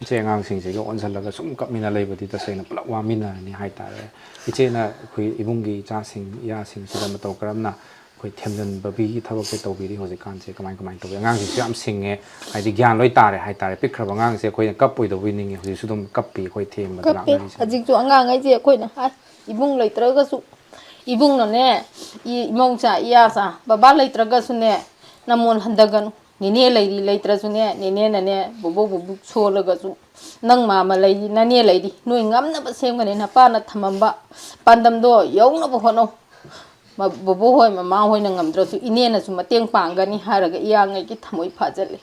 ꯏꯆꯦ, ꯑꯉꯥꯡꯁꯤꯡꯁꯤꯒ ꯑꯣꯟꯁꯤꯜꯂꯒ ꯁꯨꯝ ꯀꯞꯃꯤꯟꯅ ꯂꯩꯕꯗꯤ ꯇꯁꯦꯡꯅ ꯄꯨꯂꯞ ꯋꯥꯃꯤꯟꯅꯔꯅꯤ ꯍꯥꯏꯇꯥꯔꯦ꯫ ꯏꯆꯦꯅ ꯑꯩꯈꯣꯏ ꯏꯕꯨꯡꯒꯤ ꯏꯆꯥꯁꯤꯡ ꯏꯌꯥꯁꯤꯡꯁꯤꯗ ꯃꯇꯧ ꯀꯔꯝꯅ ꯑꯩꯈꯣꯏ ꯊꯦꯝꯖꯤꯟꯕꯒꯤ ꯊꯕꯛꯁꯦ ꯇꯧꯕꯤꯔꯤ ꯍꯧꯖꯤꯛꯀꯥꯟꯁꯦ? ꯀꯃꯥꯏ ꯀꯃꯥꯏꯅ ꯇꯧꯕꯤ? ꯑꯉꯥꯡꯁꯤꯡꯁꯨ ꯌꯥꯝ ꯁꯤꯡꯉꯦ, ꯍꯥꯏꯗꯤ ꯒ꯭ꯌꯥꯟ ꯂꯣꯏ ꯇꯥꯔꯦ ꯍꯥꯏꯇꯥꯔꯦ꯫ ꯄꯤꯛꯈ꯭ꯔꯕ ꯑꯉꯥꯡꯁꯦ ꯑꯩꯈꯣꯏꯅ ꯀꯞꯄꯣꯏꯗꯧꯕꯣꯏ ꯅꯤꯡꯉꯤ, ꯍꯧꯖꯤꯛꯁꯨ ꯑꯗꯨꯝ ꯀꯞꯄꯤ ꯑꯩꯈꯣꯏ ꯊꯦꯝꯕꯗ ꯀꯞꯄꯦ꯫ ꯂꯥꯛꯅꯔꯤꯁꯦ꯫ ꯍꯧꯖꯤꯛꯁꯨ ꯑꯉꯥꯡꯈꯩꯁꯦ ꯑꯩꯈꯣꯏꯅ ꯍꯥꯏ, ꯏꯕꯨꯡ ꯂꯩꯇ꯭ꯔꯒꯁꯨ, ꯏꯕꯨꯡꯅꯅꯦ, ꯏ-, ꯏꯃꯧꯆꯥ, ꯏꯌꯥꯆꯥ, ꯕꯕꯥ ꯂꯩꯇ꯭ꯔꯒꯁꯨꯅꯦ, ꯅꯃꯣꯟ ꯍꯟꯊꯒꯅꯨ꯫ ꯅꯦꯅꯦ ꯂꯩꯔꯤ ꯂꯩꯇ꯭ꯔꯁꯨꯅꯦ, ꯅꯦꯅꯦꯅꯅꯦ, ꯕꯣꯕꯣꯛ ꯕꯣꯕꯣꯛ ꯁꯣꯜꯂꯒꯁꯨ, "ꯅꯪ ꯃꯥꯃ ꯂꯩꯔꯤ, ꯅꯅꯦ ꯂꯩꯔꯤ, ꯅꯣꯏ ꯉꯝꯅꯕ ꯁꯦꯝꯒꯅꯤ, ꯅꯄꯥꯅ ꯊꯝꯃꯝꯕ ꯄꯥꯟꯗꯝꯗꯣ ꯌꯧꯅꯕ ꯍꯣꯠꯅꯧ꯫ ꯃ-, ꯕꯣꯕꯣꯛ ꯍꯣꯏ, ꯃꯃꯥ ꯍꯣꯏꯅ ꯉꯝꯗ꯭ꯔꯁꯨ ꯏꯅꯦꯅꯁꯨ ꯃꯇꯦꯡ ꯄꯥꯡꯒꯅꯤ" ꯍꯥꯏꯔꯒ ꯏꯌꯥꯉꯩꯒꯤ ꯊꯃꯣꯏ ꯐꯥꯖꯜꯂꯦ꯫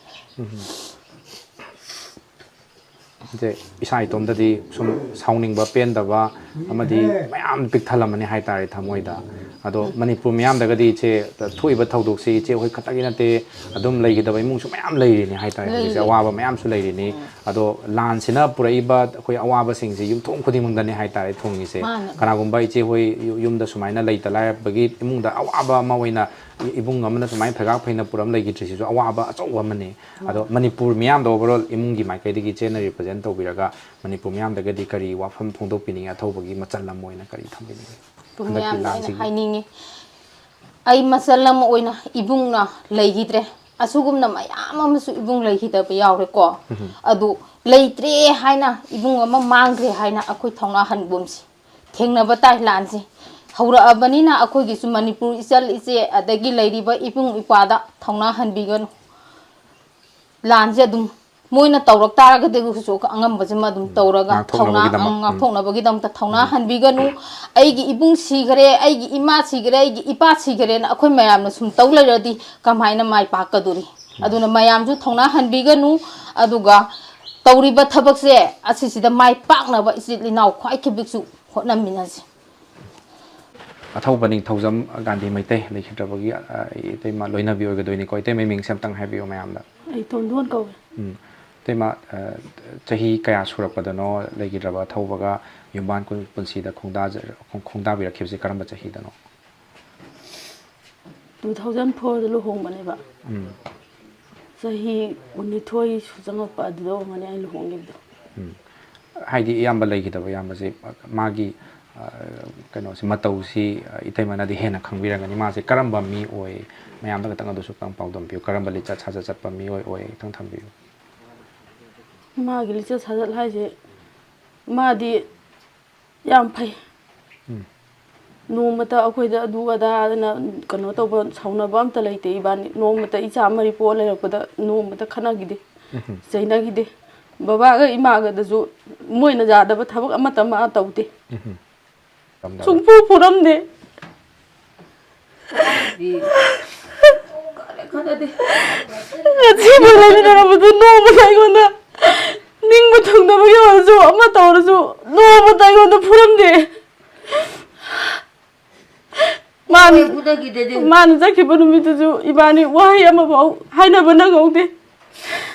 ꯏꯆꯦ, ꯏꯁꯥ ꯏꯇꯣꯝꯗꯗꯤ ꯁꯨꯝ ꯁꯥꯎꯅꯤꯡꯕ, ꯄꯦꯟꯗꯕ ꯑꯃꯗꯤ ꯃꯌꯥꯝ ꯄꯤꯛ ꯊꯜꯂꯝꯃꯅꯤ ꯍꯥꯏ ꯇꯥꯔꯦ ꯊꯃꯣꯏꯗ꯫ ꯑꯗꯣ ꯃꯅꯤꯄꯨꯔ ꯃꯤꯌꯥꯝꯗꯒꯗꯤ ꯏꯆꯦ, ꯊꯣꯛꯏꯕ ꯊꯧꯗꯣꯛꯁꯤ ꯏꯆꯦ ꯍꯣꯏ ꯈꯛꯇꯒꯤ ꯅꯠꯇꯦ, ꯑꯗꯨꯝ ꯂꯩꯈꯤꯗꯕ ꯏꯃꯨꯡꯁꯨ ꯃꯌꯥꯝ ꯂꯩꯔꯤꯅꯤ ꯍꯥꯏ ꯇꯥꯔꯦ ꯍꯧꯖꯤꯛꯁꯦ, ꯂꯩꯔꯤ꯫ ꯑꯋꯥꯕ ꯃꯌꯥꯝꯁꯨ ꯂꯩꯔꯤꯅꯤ꯫ ꯑꯗꯣ ꯂꯥꯟꯁꯤꯅ ꯄꯨꯔꯛꯏꯕ ꯑꯩꯈꯣꯏ ꯑꯋꯥꯕꯁꯤꯡꯁꯦ ꯌꯨꯝꯊꯣꯡ ꯈꯨꯗꯤꯡꯃꯛꯇꯅꯤ ꯍꯥꯏ ꯇꯥꯔꯦ ꯊꯨꯡꯉꯤꯁꯦ꯫ ꯃꯥꯅꯦ꯫ ꯀꯅꯥꯒꯨꯝꯕ ꯏꯆꯦ ꯍꯣꯏ ꯌꯨ-, ꯌꯨꯝꯗ ꯁꯨꯃꯥꯏꯅ ꯂꯩꯇ ꯂꯥꯏꯔꯕꯒꯤ ꯏꯃꯨꯡꯗ ꯑꯋꯥꯕ ꯑꯃ ꯑꯣꯏꯅ ꯏ-, ꯏꯕꯨꯡ ꯑꯃꯅ ꯁꯨꯃꯥꯏꯅ ꯐꯩꯒꯥꯛ ꯐꯩꯅ ꯄꯨꯔꯝ ꯂꯩꯈꯤꯗ꯭ꯔꯤꯁꯤꯁꯨ ꯑꯋꯥꯕ ꯑꯆꯧꯕ ꯑꯃꯅꯤ꯫ ꯑꯗꯣ ꯃꯅꯤꯄꯨꯔ ꯃꯤꯌꯥꯝꯗ overall ꯏꯃꯨꯡꯒꯤ ꯃꯥꯏꯀꯩꯗꯒꯤ ꯏꯆꯦꯅ represent ꯇꯧꯕꯤꯔꯒ ꯃꯅꯤꯄꯨꯔ ꯃꯤꯌꯥꯝꯗꯒꯗꯤ ꯀꯔꯤ ꯋꯥꯐꯝ ꯐꯣꯡꯗꯣꯛꯄꯤꯅꯤꯡꯉꯤ? ꯑꯊꯧꯕꯒꯤ ꯃꯆꯜ ꯑꯃ ꯑꯣꯏꯅ ꯀꯔꯤ ꯊꯝꯕꯤꯅꯤꯡꯉꯤ? ꯍꯟꯗꯛꯀꯤ ꯃꯌꯥꯝꯗ ꯑꯩꯅ ꯂꯥꯟꯁꯤꯒꯤ ꯍꯥꯏꯅꯤꯡꯉꯤ, ꯑꯩ ꯃꯆꯜ ꯑꯃ ꯑꯣꯏꯅ ꯏꯕꯨꯡꯅ ꯂꯩꯈꯤꯗ꯭ꯔꯦ, ꯑꯁꯤꯒꯨꯝꯅ ꯃꯌꯥꯝ ꯑꯃꯁꯨ ꯏꯕꯨꯡ ꯂꯩꯈꯤꯗꯕ ꯌꯥꯎꯔꯦꯀꯣ꯫ ꯑꯗꯨ ꯂꯩꯇ꯭ꯔꯦ ꯍꯥꯏꯅ, ꯏꯕꯨꯡ ꯑꯃ ꯃꯥꯡꯈ꯭ꯔꯦ ꯍꯥꯏꯅ ꯑꯩꯈꯣꯏ ꯊꯧꯅꯥ ꯍꯟꯒꯨꯝꯁꯤ꯫ ꯊꯦꯡꯅꯕ ꯇꯥꯏ ꯂꯥꯟꯁꯤ꯫ ꯍꯧꯔꯛꯑꯕꯅꯤꯅ ꯑꯩꯈꯣꯏꯒꯤꯁꯨ ꯃꯅꯤꯄꯨꯔ ꯏꯆꯜ ꯏꯆꯦ ꯑꯗꯒꯤ ꯂꯩꯔꯤꯕ ꯏꯕꯨꯡ ꯏꯄ꯭ꯋꯥꯗ ꯊꯧꯅꯥ ꯍꯟꯕꯤꯒꯅꯨ꯫ ꯂꯥꯟꯁꯦ ꯑꯗꯨꯝ ꯃꯣꯏꯅ ꯇꯧꯔꯛ ꯇꯥꯔꯒꯗꯤ ꯑꯩꯈꯣꯏꯁꯨ ꯑꯉꯝꯕꯁꯤꯃ ꯑꯗꯨꯝ ꯇꯧꯔꯒ ꯊꯧꯅꯥ, ꯉꯥꯛꯊꯣꯛꯅꯕꯒꯤꯗꯃꯛ꯫ ꯉꯥꯛꯊꯣꯛꯅꯕꯒꯤꯗꯃꯛꯇ ꯊꯧꯅꯥ ꯍꯟꯕꯤꯒꯅꯨ꯫ "ꯑꯩꯒꯤ ꯏꯕꯨꯡ ꯁꯤꯈꯔꯦ, ꯑꯩꯒꯤ ꯏꯃꯥ ꯁꯤꯈꯔꯦ, ꯑꯩꯒꯤ ꯏꯄꯥ ꯁꯤꯈꯔꯦꯅ" ꯑꯩꯈꯣꯏ ꯃꯌꯥꯝꯅ ꯁꯨꯝ ꯇꯧ ꯂꯩꯔꯗꯤ ꯀꯃꯥꯏꯅ ꯃꯥꯏ ꯄꯥꯛꯀꯗꯣꯔꯤ? ꯑꯗꯨꯅ ꯃꯌꯥꯝꯁꯨ ꯊꯧꯅꯥ ꯍꯟꯕꯤꯒꯅꯨ꯫ ꯑꯗꯨꯒ ꯇꯧꯔꯤꯕ ꯊꯕꯛꯁꯦ ꯑꯁꯤꯁꯤꯗ ꯃꯥꯏ ꯄꯥꯛꯅꯕ ꯏꯆꯤꯜ ꯏꯅꯥꯎ ꯈ꯭ꯋꯥꯏ ꯈꯤꯕꯤꯛꯁꯨ ꯍꯣꯠꯅꯃꯤꯟꯅꯁꯤ꯫ ꯑꯊꯧꯕ ꯅꯤꯡꯊꯧꯖꯝ ꯒꯥꯟꯙꯤ ꯃꯩꯇꯩ ꯂꯩꯈꯤꯗ꯭ꯔꯕꯒꯤ, ꯑ, ꯏꯇꯩꯃ ꯂꯣꯏꯅꯕꯤ ꯑꯣꯏꯒꯗꯣꯏꯅꯤꯀꯣ꯫ ꯏꯇꯩꯃ ꯃꯤꯡꯁꯦ ꯑꯝꯇꯪ ꯍꯥꯏꯕꯤꯌꯨ ꯃꯌꯥꯝꯗ꯫ ꯑꯩ ꯇꯣꯟꯗꯣꯟ ꯀꯧꯏ꯫ ꯎꯝ꯫ ꯏꯇꯩꯃ, ꯑ, ꯆꯍꯤ ꯀꯌꯥ ꯁꯨꯔꯛꯄꯗꯅꯣ ꯂꯩꯈꯤꯗ꯭ꯔꯕ ꯑꯊꯧꯕꯒ ꯌꯨꯝꯕꯥꯟ ꯀꯨꯟ-, ꯄꯨꯟꯁꯤꯗ ꯈꯣꯡꯗꯥꯖ-, ꯈꯣꯡ-, ꯈꯣꯡꯗꯥꯕꯤꯔꯛꯈꯤꯕꯁꯦ ꯀꯔꯝꯕ ꯆꯍꯤꯗꯅꯣ? Two thousand fourꯗ ꯂꯨꯍꯣꯡꯕꯅꯦꯕ꯫ ꯎꯝ꯫ ꯆꯍꯤ ꯀꯨꯟꯅꯤꯊꯣꯏ ꯁꯨ ꯆꯪꯉꯛꯄ ꯑꯗꯨꯗ ꯑꯣꯏꯔꯝꯒꯅꯤ ꯑꯩ ꯂꯨꯍꯣꯡꯈꯤꯕꯗꯣ꯫ ꯎꯝ꯫ ꯍꯥꯏꯗꯤ ꯏꯌꯥꯝꯕ ꯂꯩꯈꯤꯗꯕ ꯏꯌꯥꯝꯕꯁꯤ ꯃꯥꯒꯤ, ꯑ, ꯀꯩꯅꯣꯁꯤ, ꯃꯇꯧꯁꯤ, ꯑ, ꯏꯇꯩꯃꯅꯗꯤ ꯍꯦꯟꯅ ꯈꯪꯕꯤꯔꯝꯒꯅꯤ꯫ ꯃꯥꯁꯦ ꯀꯔꯝꯕ ꯃꯤ ꯑꯣꯏ? ꯃꯌꯥꯝꯗ ꯈꯤꯇꯪ ꯑꯗꯨꯁꯨ ꯈꯤꯇꯪ ꯄꯥꯎꯗꯝꯕꯤꯌꯨ꯫ ꯀꯔꯝꯕ ꯂꯤꯆꯠ ꯁꯥꯖꯠ ꯆꯠꯄ ꯃꯤꯑꯣꯏ ꯑꯣꯏ? ꯈꯤꯇꯪ ꯊꯝꯕꯤꯌꯨ꯫ ꯃꯥꯒꯤ ꯂꯤꯆꯠ ꯁꯥꯖꯠ ꯍꯥꯏꯁꯦ, ꯃꯥꯗꯤ ꯌꯥꯝ ꯐꯩ꯫ ꯎꯝ꯫ ꯅꯣꯡꯃꯇ ꯑꯩꯈꯣꯏꯗ ꯑꯗꯨ ꯑꯗꯥ ꯑꯗꯨꯅ ꯀꯩꯅꯣ ꯇꯧꯕ, ꯁꯥꯎꯅꯕ ꯑꯝꯇ ꯂꯩꯇꯦ ꯏꯕꯥꯅꯤ꯫ ꯅꯣꯡꯃꯇ ꯏꯆꯥ ꯃꯔꯤ ꯄꯣꯛꯑ ꯂꯩꯔꯛꯄꯗ ꯅꯣꯡꯃꯇ ꯈꯠꯅꯈꯤꯗꯦ, ꯎꯝ꯫ ꯆꯩꯅꯈꯤꯗꯦ꯫ ꯕꯕꯥꯒ ꯏꯃꯥꯒꯗꯁꯨ ꯃꯣꯏꯅ ꯌꯥꯗꯕ ꯊꯕꯛ ꯑꯃꯠꯇ ꯃꯥ ꯇꯧꯗꯦ꯫ ꯎꯝ꯫ ꯇꯝꯗꯕ꯫ ꯁꯨꯡꯐꯨ ꯐꯨꯔꯝꯗꯦ꯫ ꯗꯤ ꯈꯠꯅꯗꯦ꯫ ꯉꯁꯤꯐꯥꯎ ꯂꯩꯃꯤꯟꯅꯔꯕꯗꯨ ꯅꯣꯡꯃꯇ ꯑꯩꯉꯣꯟꯗ ꯅꯤꯡꯕ ꯊꯨꯡꯗꯕꯒꯤ ꯑꯣꯏꯔꯁꯨ, ꯑꯃ ꯇꯧꯔꯁꯨ, ꯅꯣꯡꯃꯇ ꯑꯩꯉꯣꯟꯗ ꯐꯨꯔꯝꯗꯦ꯫ ꯃꯥꯅ, ꯍꯣꯏ, ꯐꯨꯅꯈꯤꯗꯦ ꯑꯗꯨ꯫ ꯃꯥꯅ ꯆꯠꯈꯤꯕ ꯅꯨꯃꯤꯠꯇꯨꯁꯨ ꯏꯕꯥꯅꯤ ꯋꯥꯍꯩ ꯑꯃꯐꯥꯎ ꯍꯥꯏꯅꯕ ꯅꯪꯍꯧꯗꯦ꯫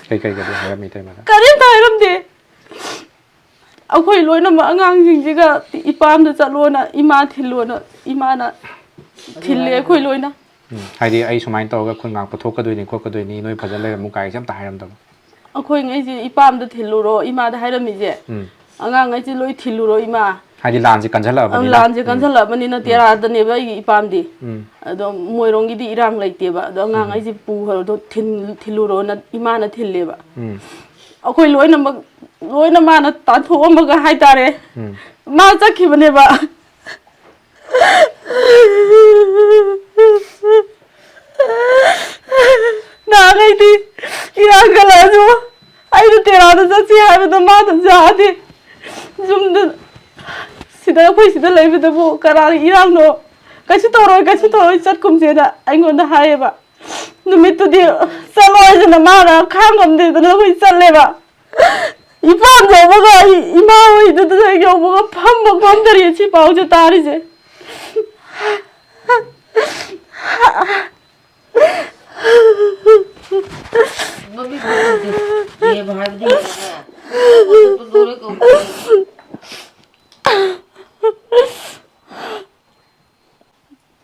ꯀꯩ ꯀꯩꯒꯗꯤ ꯍꯥꯏꯔꯝꯃꯤ ꯏꯇꯩꯃꯅ? ꯀꯔꯤꯝꯇ ꯍꯥꯏꯔꯝꯗꯦ꯫ ꯑꯩꯈꯣꯏ ꯂꯣꯏꯅꯃꯛ ꯑꯉꯥꯡꯁꯤꯡꯁꯤꯒ ꯏꯄꯥꯝꯗ ꯆꯠꯂꯣꯅ, ꯏꯃꯥ ꯊꯤꯜꯂꯣꯅ, ꯏꯃꯥꯅ ꯊꯤꯜꯂꯦ ꯑꯩꯈꯣꯏ ꯂꯣꯏꯅ꯫ ꯎꯝ, ꯍꯥꯏꯗꯤ ꯑꯩ ꯁꯨꯃꯥꯏꯅ ꯇꯧꯔꯒ ꯈꯨꯟ ꯉꯥꯛꯄ ꯊꯣꯛꯀꯗꯣꯏꯅꯤ ꯈꯣꯠꯀꯗꯣꯏꯅꯤ, ꯅꯣꯏ ꯐꯖꯅ ꯂꯩꯔꯝꯃꯨ ꯀꯥꯏꯁꯦ ꯑꯝꯇ ꯍꯥꯏꯔꯝꯗꯕ? ꯑꯩꯈꯣꯏꯉꯩꯁꯦ ꯏꯄꯥꯝꯗ ꯊꯤꯜꯂꯨꯔꯣ, ꯏꯃꯥꯗ ꯍꯥꯏꯔꯝꯃꯤꯁꯦ꯫ ꯎꯝ꯫ ꯑꯉꯥꯡꯉꯩꯁꯦ ꯂꯣꯏ ꯊꯤꯜꯂꯨꯔꯣ ꯏꯃꯥ꯫ ꯍꯥꯏꯗꯤ ꯂꯥꯟꯁꯦ ꯀꯟꯁꯤꯜꯂꯛꯑꯕꯅꯤꯅ꯫ ꯂꯥꯟꯁꯦ ꯎꯝ꯫ ꯀꯟꯁꯤꯜꯂꯛꯑꯕꯅꯤꯅ ꯎꯝ꯫ ꯇꯦꯔꯥꯗꯅꯦꯕ ꯑꯩꯒꯤ ꯏꯄꯥꯝꯗꯤ꯫ ꯎꯝ꯫ ꯑꯗꯣ ꯃꯣꯏꯔꯣꯝꯒꯤꯗꯤ ꯏꯔꯥꯡ ꯂꯩꯇꯦꯕ꯫ ꯑꯗꯣ ꯎꯝ꯫ ꯑꯉꯥꯡꯉꯩꯁꯦ ꯄꯨꯈ꯭ꯔꯣ, ꯊꯤꯜ-, ꯊꯤꯜꯂꯨꯔꯣꯅ ꯏꯃꯥꯅ ꯊꯤꯜꯂꯦꯕ꯫ ꯎꯝ꯫ ꯑꯩꯈꯣꯏ ꯂꯣꯏꯅꯃꯛ, ꯂꯣꯏꯅ ꯃꯥꯅ ꯇꯥꯟꯊꯣꯛꯑꯝꯃꯒ ꯍꯥꯏꯇꯥꯔꯦ꯫ ꯎꯝ꯫ ꯃꯥ ꯆꯠꯈꯤꯕꯅꯦꯕ꯫ ꯅꯍꯥꯟꯈꯩꯗꯤ ꯏꯔꯥꯡ ꯀꯜꯂꯛꯑꯁꯨ ꯑꯩꯅ ꯇꯦꯔꯥꯗ ꯆꯠꯁꯤ ꯍꯥꯏꯕꯗ ꯃꯥꯅ ꯌꯥꯗꯦ꯫ ꯌꯨꯝꯗ, ꯁꯤꯗ, ꯑꯩꯈꯣꯏ ꯁꯤꯗ ꯂꯩꯕꯗꯕꯨ ꯀꯅꯥꯒꯤ ꯏꯔꯥꯡꯅꯣ? ꯀꯩꯁꯨ ꯇꯧꯔꯣꯏ, ꯀꯩꯁꯨ ꯇꯧꯔꯣꯏ, ꯆꯠꯀꯨꯝꯁꯦꯅ ꯑꯩꯉꯣꯟꯗ ꯍꯥꯏꯌꯦꯕ꯫ ꯅꯨꯃꯤꯠꯇꯨꯗꯤ ꯆꯠꯂꯣꯏꯗꯅ ꯃꯥꯅ ꯈꯥꯡ ꯉꯝꯗꯦꯗꯅ ꯑꯩꯈꯣꯏ ꯆꯠꯂꯦꯕ꯫ ꯏꯄꯥꯝ ꯌꯧꯕꯒ ꯑꯩ ꯏꯃꯥ ꯍꯣꯏꯗꯨꯗ ꯌꯧꯕꯒ ꯐꯝꯕ ꯐꯝꯗꯔꯤ ꯁꯤ ꯄꯥꯎꯁꯦ ꯇꯥꯔꯤꯁꯦ꯫ ꯃꯃꯤꯠ ꯎꯗꯦ꯫ ꯌꯦꯡꯉꯣ ꯍꯥꯏꯕꯗꯤ ꯌꯦꯡꯉꯣ꯫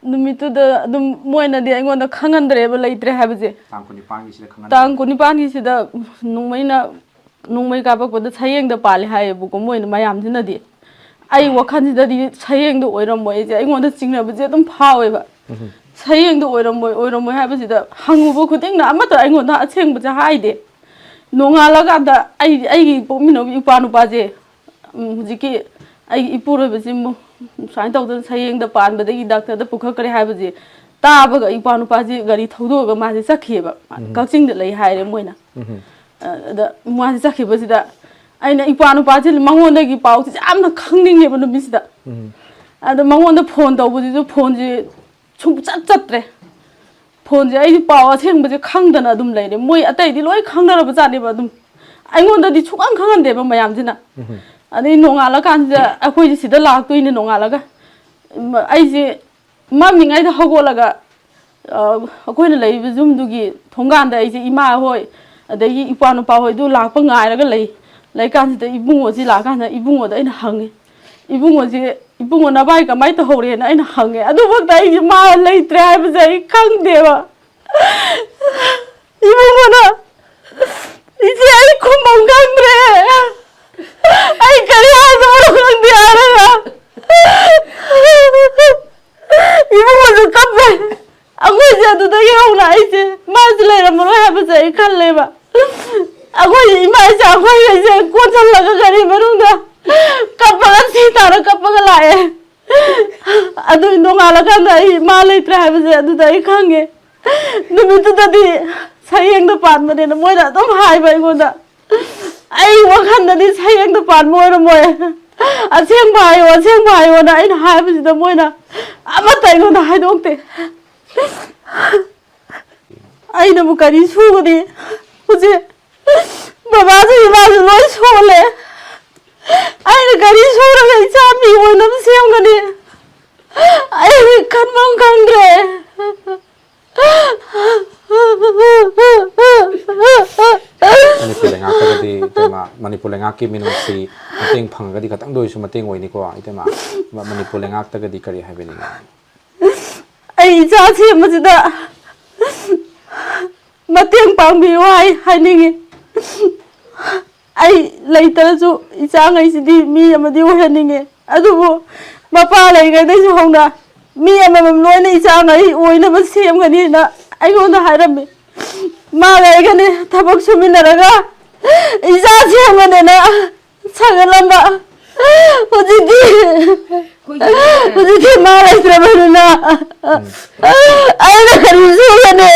ꯅꯨꯃꯤꯠꯇꯨꯗ ꯑꯗꯨꯝ ꯃꯣꯏꯅꯗꯤ ꯑꯩꯉꯣꯟꯗ ꯈꯪꯍꯟꯗ꯭ꯔꯦꯕ, ꯂꯩꯇ꯭ꯔꯦ ꯍꯥꯏꯕꯁꯦ꯫ ꯇꯥꯡ ꯀꯨꯟꯅꯤꯄꯥꯟꯒꯤꯁꯤꯗ ꯈꯪꯍꯟꯗ꯭ꯔꯦ꯫ ꯇꯥꯡ ꯀꯨꯟꯅꯤꯄꯥꯟꯒꯤꯁꯤꯗ ꯅꯣꯡꯃꯩꯅ, ꯅꯣꯡꯃꯩ ꯀꯥꯞꯄꯛꯄꯗ ꯁꯌꯦꯡꯗ ꯄꯥꯜꯂꯦ ꯍꯥꯏꯌꯦꯕꯀꯣ, ꯃꯣꯏꯅ, ꯃꯌꯥꯝꯁꯤꯅꯗꯤ꯫ ꯑꯩ ꯋꯥꯈꯜꯁꯤꯗꯗꯤ ꯁꯌꯦꯡꯗ ꯑꯣꯏꯔꯝꯃꯣꯏ ꯑꯩꯁꯦ, ꯑꯩꯉꯣꯟꯗ ꯆꯤꯡꯅꯕꯁꯦ ꯑꯗꯨꯝ ꯐꯥꯎꯋꯦꯕ꯫ ꯎꯝ꯫ ꯁꯌꯦꯡꯗ ꯑꯣꯏꯔꯝꯃꯣꯏ, ꯑꯣꯏꯔꯝꯃꯣꯏ ꯍꯥꯏꯕꯁꯤꯗ ꯍꯪꯉꯨꯕ ꯈꯨꯗꯤꯡꯅ ꯑꯃꯠꯇ ꯑꯩꯉꯣꯟꯗ ꯑꯁꯦꯡꯕꯁꯦ ꯍꯥꯏꯗꯦ꯫ ꯅꯣꯡꯉꯥꯜꯂꯀꯥꯟꯗ ꯑꯩ, ꯑꯩꯒꯤ ꯄꯣꯛꯃꯤꯟꯅꯕ ꯏꯄꯥ ꯅꯨꯄꯥꯁꯦ, ꯎꯝ, ꯍꯧꯖꯤꯛꯀꯤ ꯑꯩꯒꯤ ꯏꯄꯨꯔꯣꯏꯕꯁꯤ ꯃꯨ-, ꯁꯨꯃꯥꯏꯅ ꯇꯧꯗꯅ ꯁꯌꯦꯡꯗ ꯄꯥꯟꯕꯗꯒꯤ ꯗꯥꯛꯇꯔꯗ ꯄꯨꯈꯠꯈ꯭ꯔꯦ ꯍꯥꯏꯕꯁꯦ ꯇꯥꯕꯒ ꯏꯄꯥ ꯅꯨꯄꯥꯁꯦ ꯒꯥꯔꯤ ꯊꯧꯗꯣꯛꯑꯒ ꯃꯥꯁꯦ ꯆꯠꯈꯤꯑꯕ꯫ ꯎꯝ꯫ ꯀꯛꯆꯤꯡꯗ ꯂꯩ ꯍꯥꯏꯔꯦ ꯃꯣꯏꯅ꯫ ꯎꯝ꯫ ꯑꯗ ꯃꯥꯁꯦ ꯆꯠꯈꯤꯕꯁꯤꯗ ꯑꯩꯅ ꯏꯄꯥ ꯅꯨꯄꯥꯁꯦ ꯃꯉꯣꯟꯗꯒꯤ ꯄꯥꯎꯁꯦ ꯌꯥꯝꯅ ꯈꯪꯅꯤꯡꯉꯦꯕ ꯅꯨꯃꯤꯠꯁꯤꯗ꯫ ꯎꯝ꯫ ꯑꯗ ꯃꯉꯣꯟꯗ ꯐꯣꯟ ꯇꯧꯕꯁꯤꯁꯨ ꯐꯣꯟꯁꯦ ꯁꯨꯡꯆꯠ ꯆꯠꯇ꯭ꯔꯦ꯫ ꯐꯣꯟꯁꯦ ꯑꯩꯗꯤ ꯄꯥꯎ ꯑꯁꯦꯡꯕꯁꯦ ꯈꯪꯗꯅ ꯑꯗꯨꯝ ꯂꯩꯔꯦ꯫ ꯃꯣꯏ ꯑꯇꯩꯗꯤ ꯂꯣꯏ ꯈꯪꯅꯔꯕ ꯖꯥꯠꯅꯦꯕ ꯑꯗꯨꯝ꯫ ꯑꯩꯉꯣꯟꯗꯗꯤ ꯁꯨꯡꯈꯪ ꯈꯪꯍꯟꯗꯦꯕ ꯃꯌꯥꯝꯁꯤꯅ꯫ ꯎꯝ꯫ ꯑꯗꯩ ꯅꯣꯡꯉꯥꯜꯂꯀꯥꯟꯁꯤꯗ ꯑꯩꯈꯣꯏꯁꯦ ꯁꯤꯗ ꯂꯥꯛꯇꯣꯏꯅꯦ ꯅꯣꯡꯉꯥꯜꯂꯒ꯫ ꯎꯝ, ꯑꯩꯁꯦ ꯃꯝꯃꯤꯉꯩꯗ ꯍꯧꯒꯠꯂꯒ, ꯑ, ꯑꯩꯈꯣꯏꯅ ꯂꯩꯔꯤꯕ ꯌꯨꯝꯗꯨꯒꯤ ꯊꯣꯡꯒꯥꯟꯗ ꯑꯩꯁꯦ ꯏꯃꯥ ꯍꯣꯏ, ꯑꯗꯒꯤ ꯏꯄ꯭ꯋꯥ ꯅꯨꯄꯥ ꯍꯣꯏꯗꯨ ꯂꯥꯛꯄ ꯉꯥꯏꯔꯒ ꯂꯩ꯫ ꯂꯩꯀꯥꯟꯁꯤꯗ ꯏꯕꯨꯡꯉꯣꯁꯤ ꯂꯥꯛꯀꯥꯟꯗ ꯏꯕꯨꯡꯉꯣꯗ ꯑꯩꯅ ꯍꯪꯉꯤ, "ꯏꯕꯨꯡꯉꯣꯁꯦ, ꯏꯕꯨꯡꯉꯣ ꯅꯚꯥꯏ ꯀꯃꯥꯏꯅ ꯇꯧꯍꯧꯔꯦꯅ?" ꯑꯩꯅ ꯍꯪꯉꯦ꯫ ꯑꯗꯨꯐꯥꯎꯗ ꯑꯩꯁꯦ ꯃꯥ ꯂꯩꯇ꯭ꯔꯦ ꯍꯥꯏꯕꯁꯦ ꯑꯩ ꯈꯪꯗꯦꯕ꯫ ꯏꯕꯨꯡꯉꯣꯅ, "ꯏꯆꯦ, ꯑꯩ ꯈꯨꯝꯐꯝ ꯈꯪꯗ꯭ꯔꯦ, ꯑꯩ ꯀꯔꯤ ꯍꯥꯏꯗꯣꯏꯅꯣ ꯈꯪꯗꯦ" ꯍꯥꯏꯔꯒ ꯏꯕꯨꯡꯉꯣꯁꯨ ꯀꯞꯄꯦ꯫ ꯑꯩꯈꯣꯏꯁꯦ ꯑꯗꯨꯗꯒꯤ ꯍꯧꯅ ꯑꯩꯁꯦ ꯃꯥꯁꯦ ꯂꯩꯔꯝꯃꯔꯣꯏ ꯍꯥꯏꯕꯁꯦ ꯑꯩ ꯈꯜꯂꯦꯕ꯫ ꯑꯩꯈꯣꯏ ꯏꯃꯥ ꯏꯆꯥ ꯑꯩꯈꯣꯏꯈꯩꯁꯦ ꯀꯣꯟꯁꯤꯜꯂꯒ ꯒꯥꯔꯤ ꯃꯅꯨꯡꯗ ꯀꯞꯄꯒ ꯁꯤ ꯇꯥꯔ ꯀꯞꯄꯒ ꯂꯥꯛꯑꯦ꯫ ꯑꯗꯨ ꯅꯣꯡꯉꯥꯜꯂꯀꯥꯟꯗ ꯑꯩ ꯃꯥ ꯂꯩꯇ꯭ꯔꯦ ꯍꯥꯏꯕꯁꯦ ꯑꯗꯨꯗ ꯑꯩ ꯈꯪꯉꯦ꯫ ꯅꯨꯃꯤꯠꯇꯨꯗꯗꯤ ꯁꯌꯦꯡꯗ ꯄꯥꯟꯕꯅꯦꯅ ꯃꯣꯏꯅ ꯑꯗꯨꯝ ꯍꯥꯏꯕ ꯑꯩꯉꯣꯟꯗ꯫ ꯑꯩ ꯋꯥꯈꯜꯗꯗꯤ ꯁꯌꯦꯡꯗ ꯄꯥꯟꯕ ꯑꯣꯏꯔꯝꯃꯣꯏ, "ꯑꯁꯦꯡꯕ ꯍꯥꯏꯌꯣ, ꯑꯁꯦꯡꯕ ꯍꯥꯏꯌꯣꯅ" ꯑꯩꯅ ꯍꯥꯏꯕꯁꯤꯗ ꯃꯣꯏꯅ ꯑꯃꯠꯇ ꯑꯩꯉꯣꯟꯗ ꯍꯥꯏꯗꯣꯛꯇꯦ꯫ ꯑꯩꯅꯕꯨ ꯀꯔꯤ ꯁꯨꯒꯅꯤ? ꯍꯧꯖꯤꯛ ꯕꯕꯥꯁꯨ ꯏꯃꯥꯁꯨ ꯂꯣꯏ ꯁꯣꯜꯂꯦ꯫ ꯑꯩꯅ ꯀꯔꯤ ꯁꯨꯔꯒ ꯏꯆꯥ ꯃꯤ ꯑꯣꯏꯅꯕ ꯁꯦꯝꯒꯅꯤ? ꯑꯩ ꯈꯟꯐꯝ ꯈꯪꯗ꯭ꯔꯦ꯫ ꯃꯅꯤꯄꯨꯔ ꯂꯩꯉꯥꯛꯇꯒꯗꯤ, ꯏꯇꯩꯃ, ꯃꯅꯤꯄꯨꯔ ꯂꯩꯉꯥꯛꯀꯤ ꯃꯤꯅꯨꯡꯁꯤ ꯃꯇꯦꯡ ꯐꯪꯉꯒꯗꯤ ꯈꯇꯪꯗ ꯑꯣꯏꯔꯁꯨ ꯃꯇꯦꯡ ꯑꯣꯏꯅꯤꯀꯣ, ꯏꯇꯩꯃ? ꯃ-, ꯃꯅꯤꯄꯨꯔ ꯂꯩꯉꯥꯛꯇꯒꯗꯤ ꯀꯔꯤ ꯍꯥꯏꯕꯤꯅꯤꯡꯉꯤ? ꯑꯩ ꯏꯆꯥ ꯁꯦꯝꯕꯁꯤꯗ ꯃꯇꯦꯡ ꯄꯥꯡꯕꯤꯌꯨ ꯍꯥꯏ ꯍꯥꯏꯅꯤꯡꯉꯤ꯫ ꯑꯩ ꯂꯩꯇ꯭ꯔꯁꯨ ꯏꯆꯥꯉꯩꯁꯤꯗꯤ ꯃꯤ ꯑꯃꯗꯤ ꯑꯣꯏꯍꯟꯅꯤꯡꯉꯦ꯫ ꯑꯗꯨꯕꯨ ꯃꯄꯥ ꯂꯩꯔꯤꯉꯩꯗꯩꯁꯨ ꯍꯧꯅ ꯃꯤ ꯑꯃꯃꯝ ꯂꯣꯏꯅ ꯏꯆꯥꯉꯩ ꯑꯣꯏꯅꯕ ꯁꯦꯝꯒꯅꯤꯅ ꯑꯩꯉꯣꯟꯗ ꯍꯥꯏꯔꯝꯃꯤ꯫ ꯃꯥꯒ ꯑꯩꯒꯅꯦ ꯊꯕꯛ ꯁꯨꯃꯤꯟꯅꯔꯒ ꯏꯆꯥ ꯁꯦꯝꯒꯅꯦꯅ ꯁꯥꯒꯠꯂꯝꯕ꯫ ꯍꯧꯖꯤꯛꯇꯤ ꯍꯧꯖꯤꯛꯇꯤ ꯃꯥ ꯂꯩꯇ꯭ꯔꯕꯅꯤꯅ ꯑꯩꯅ ꯀꯔꯤ ꯁꯨꯒꯅꯤ?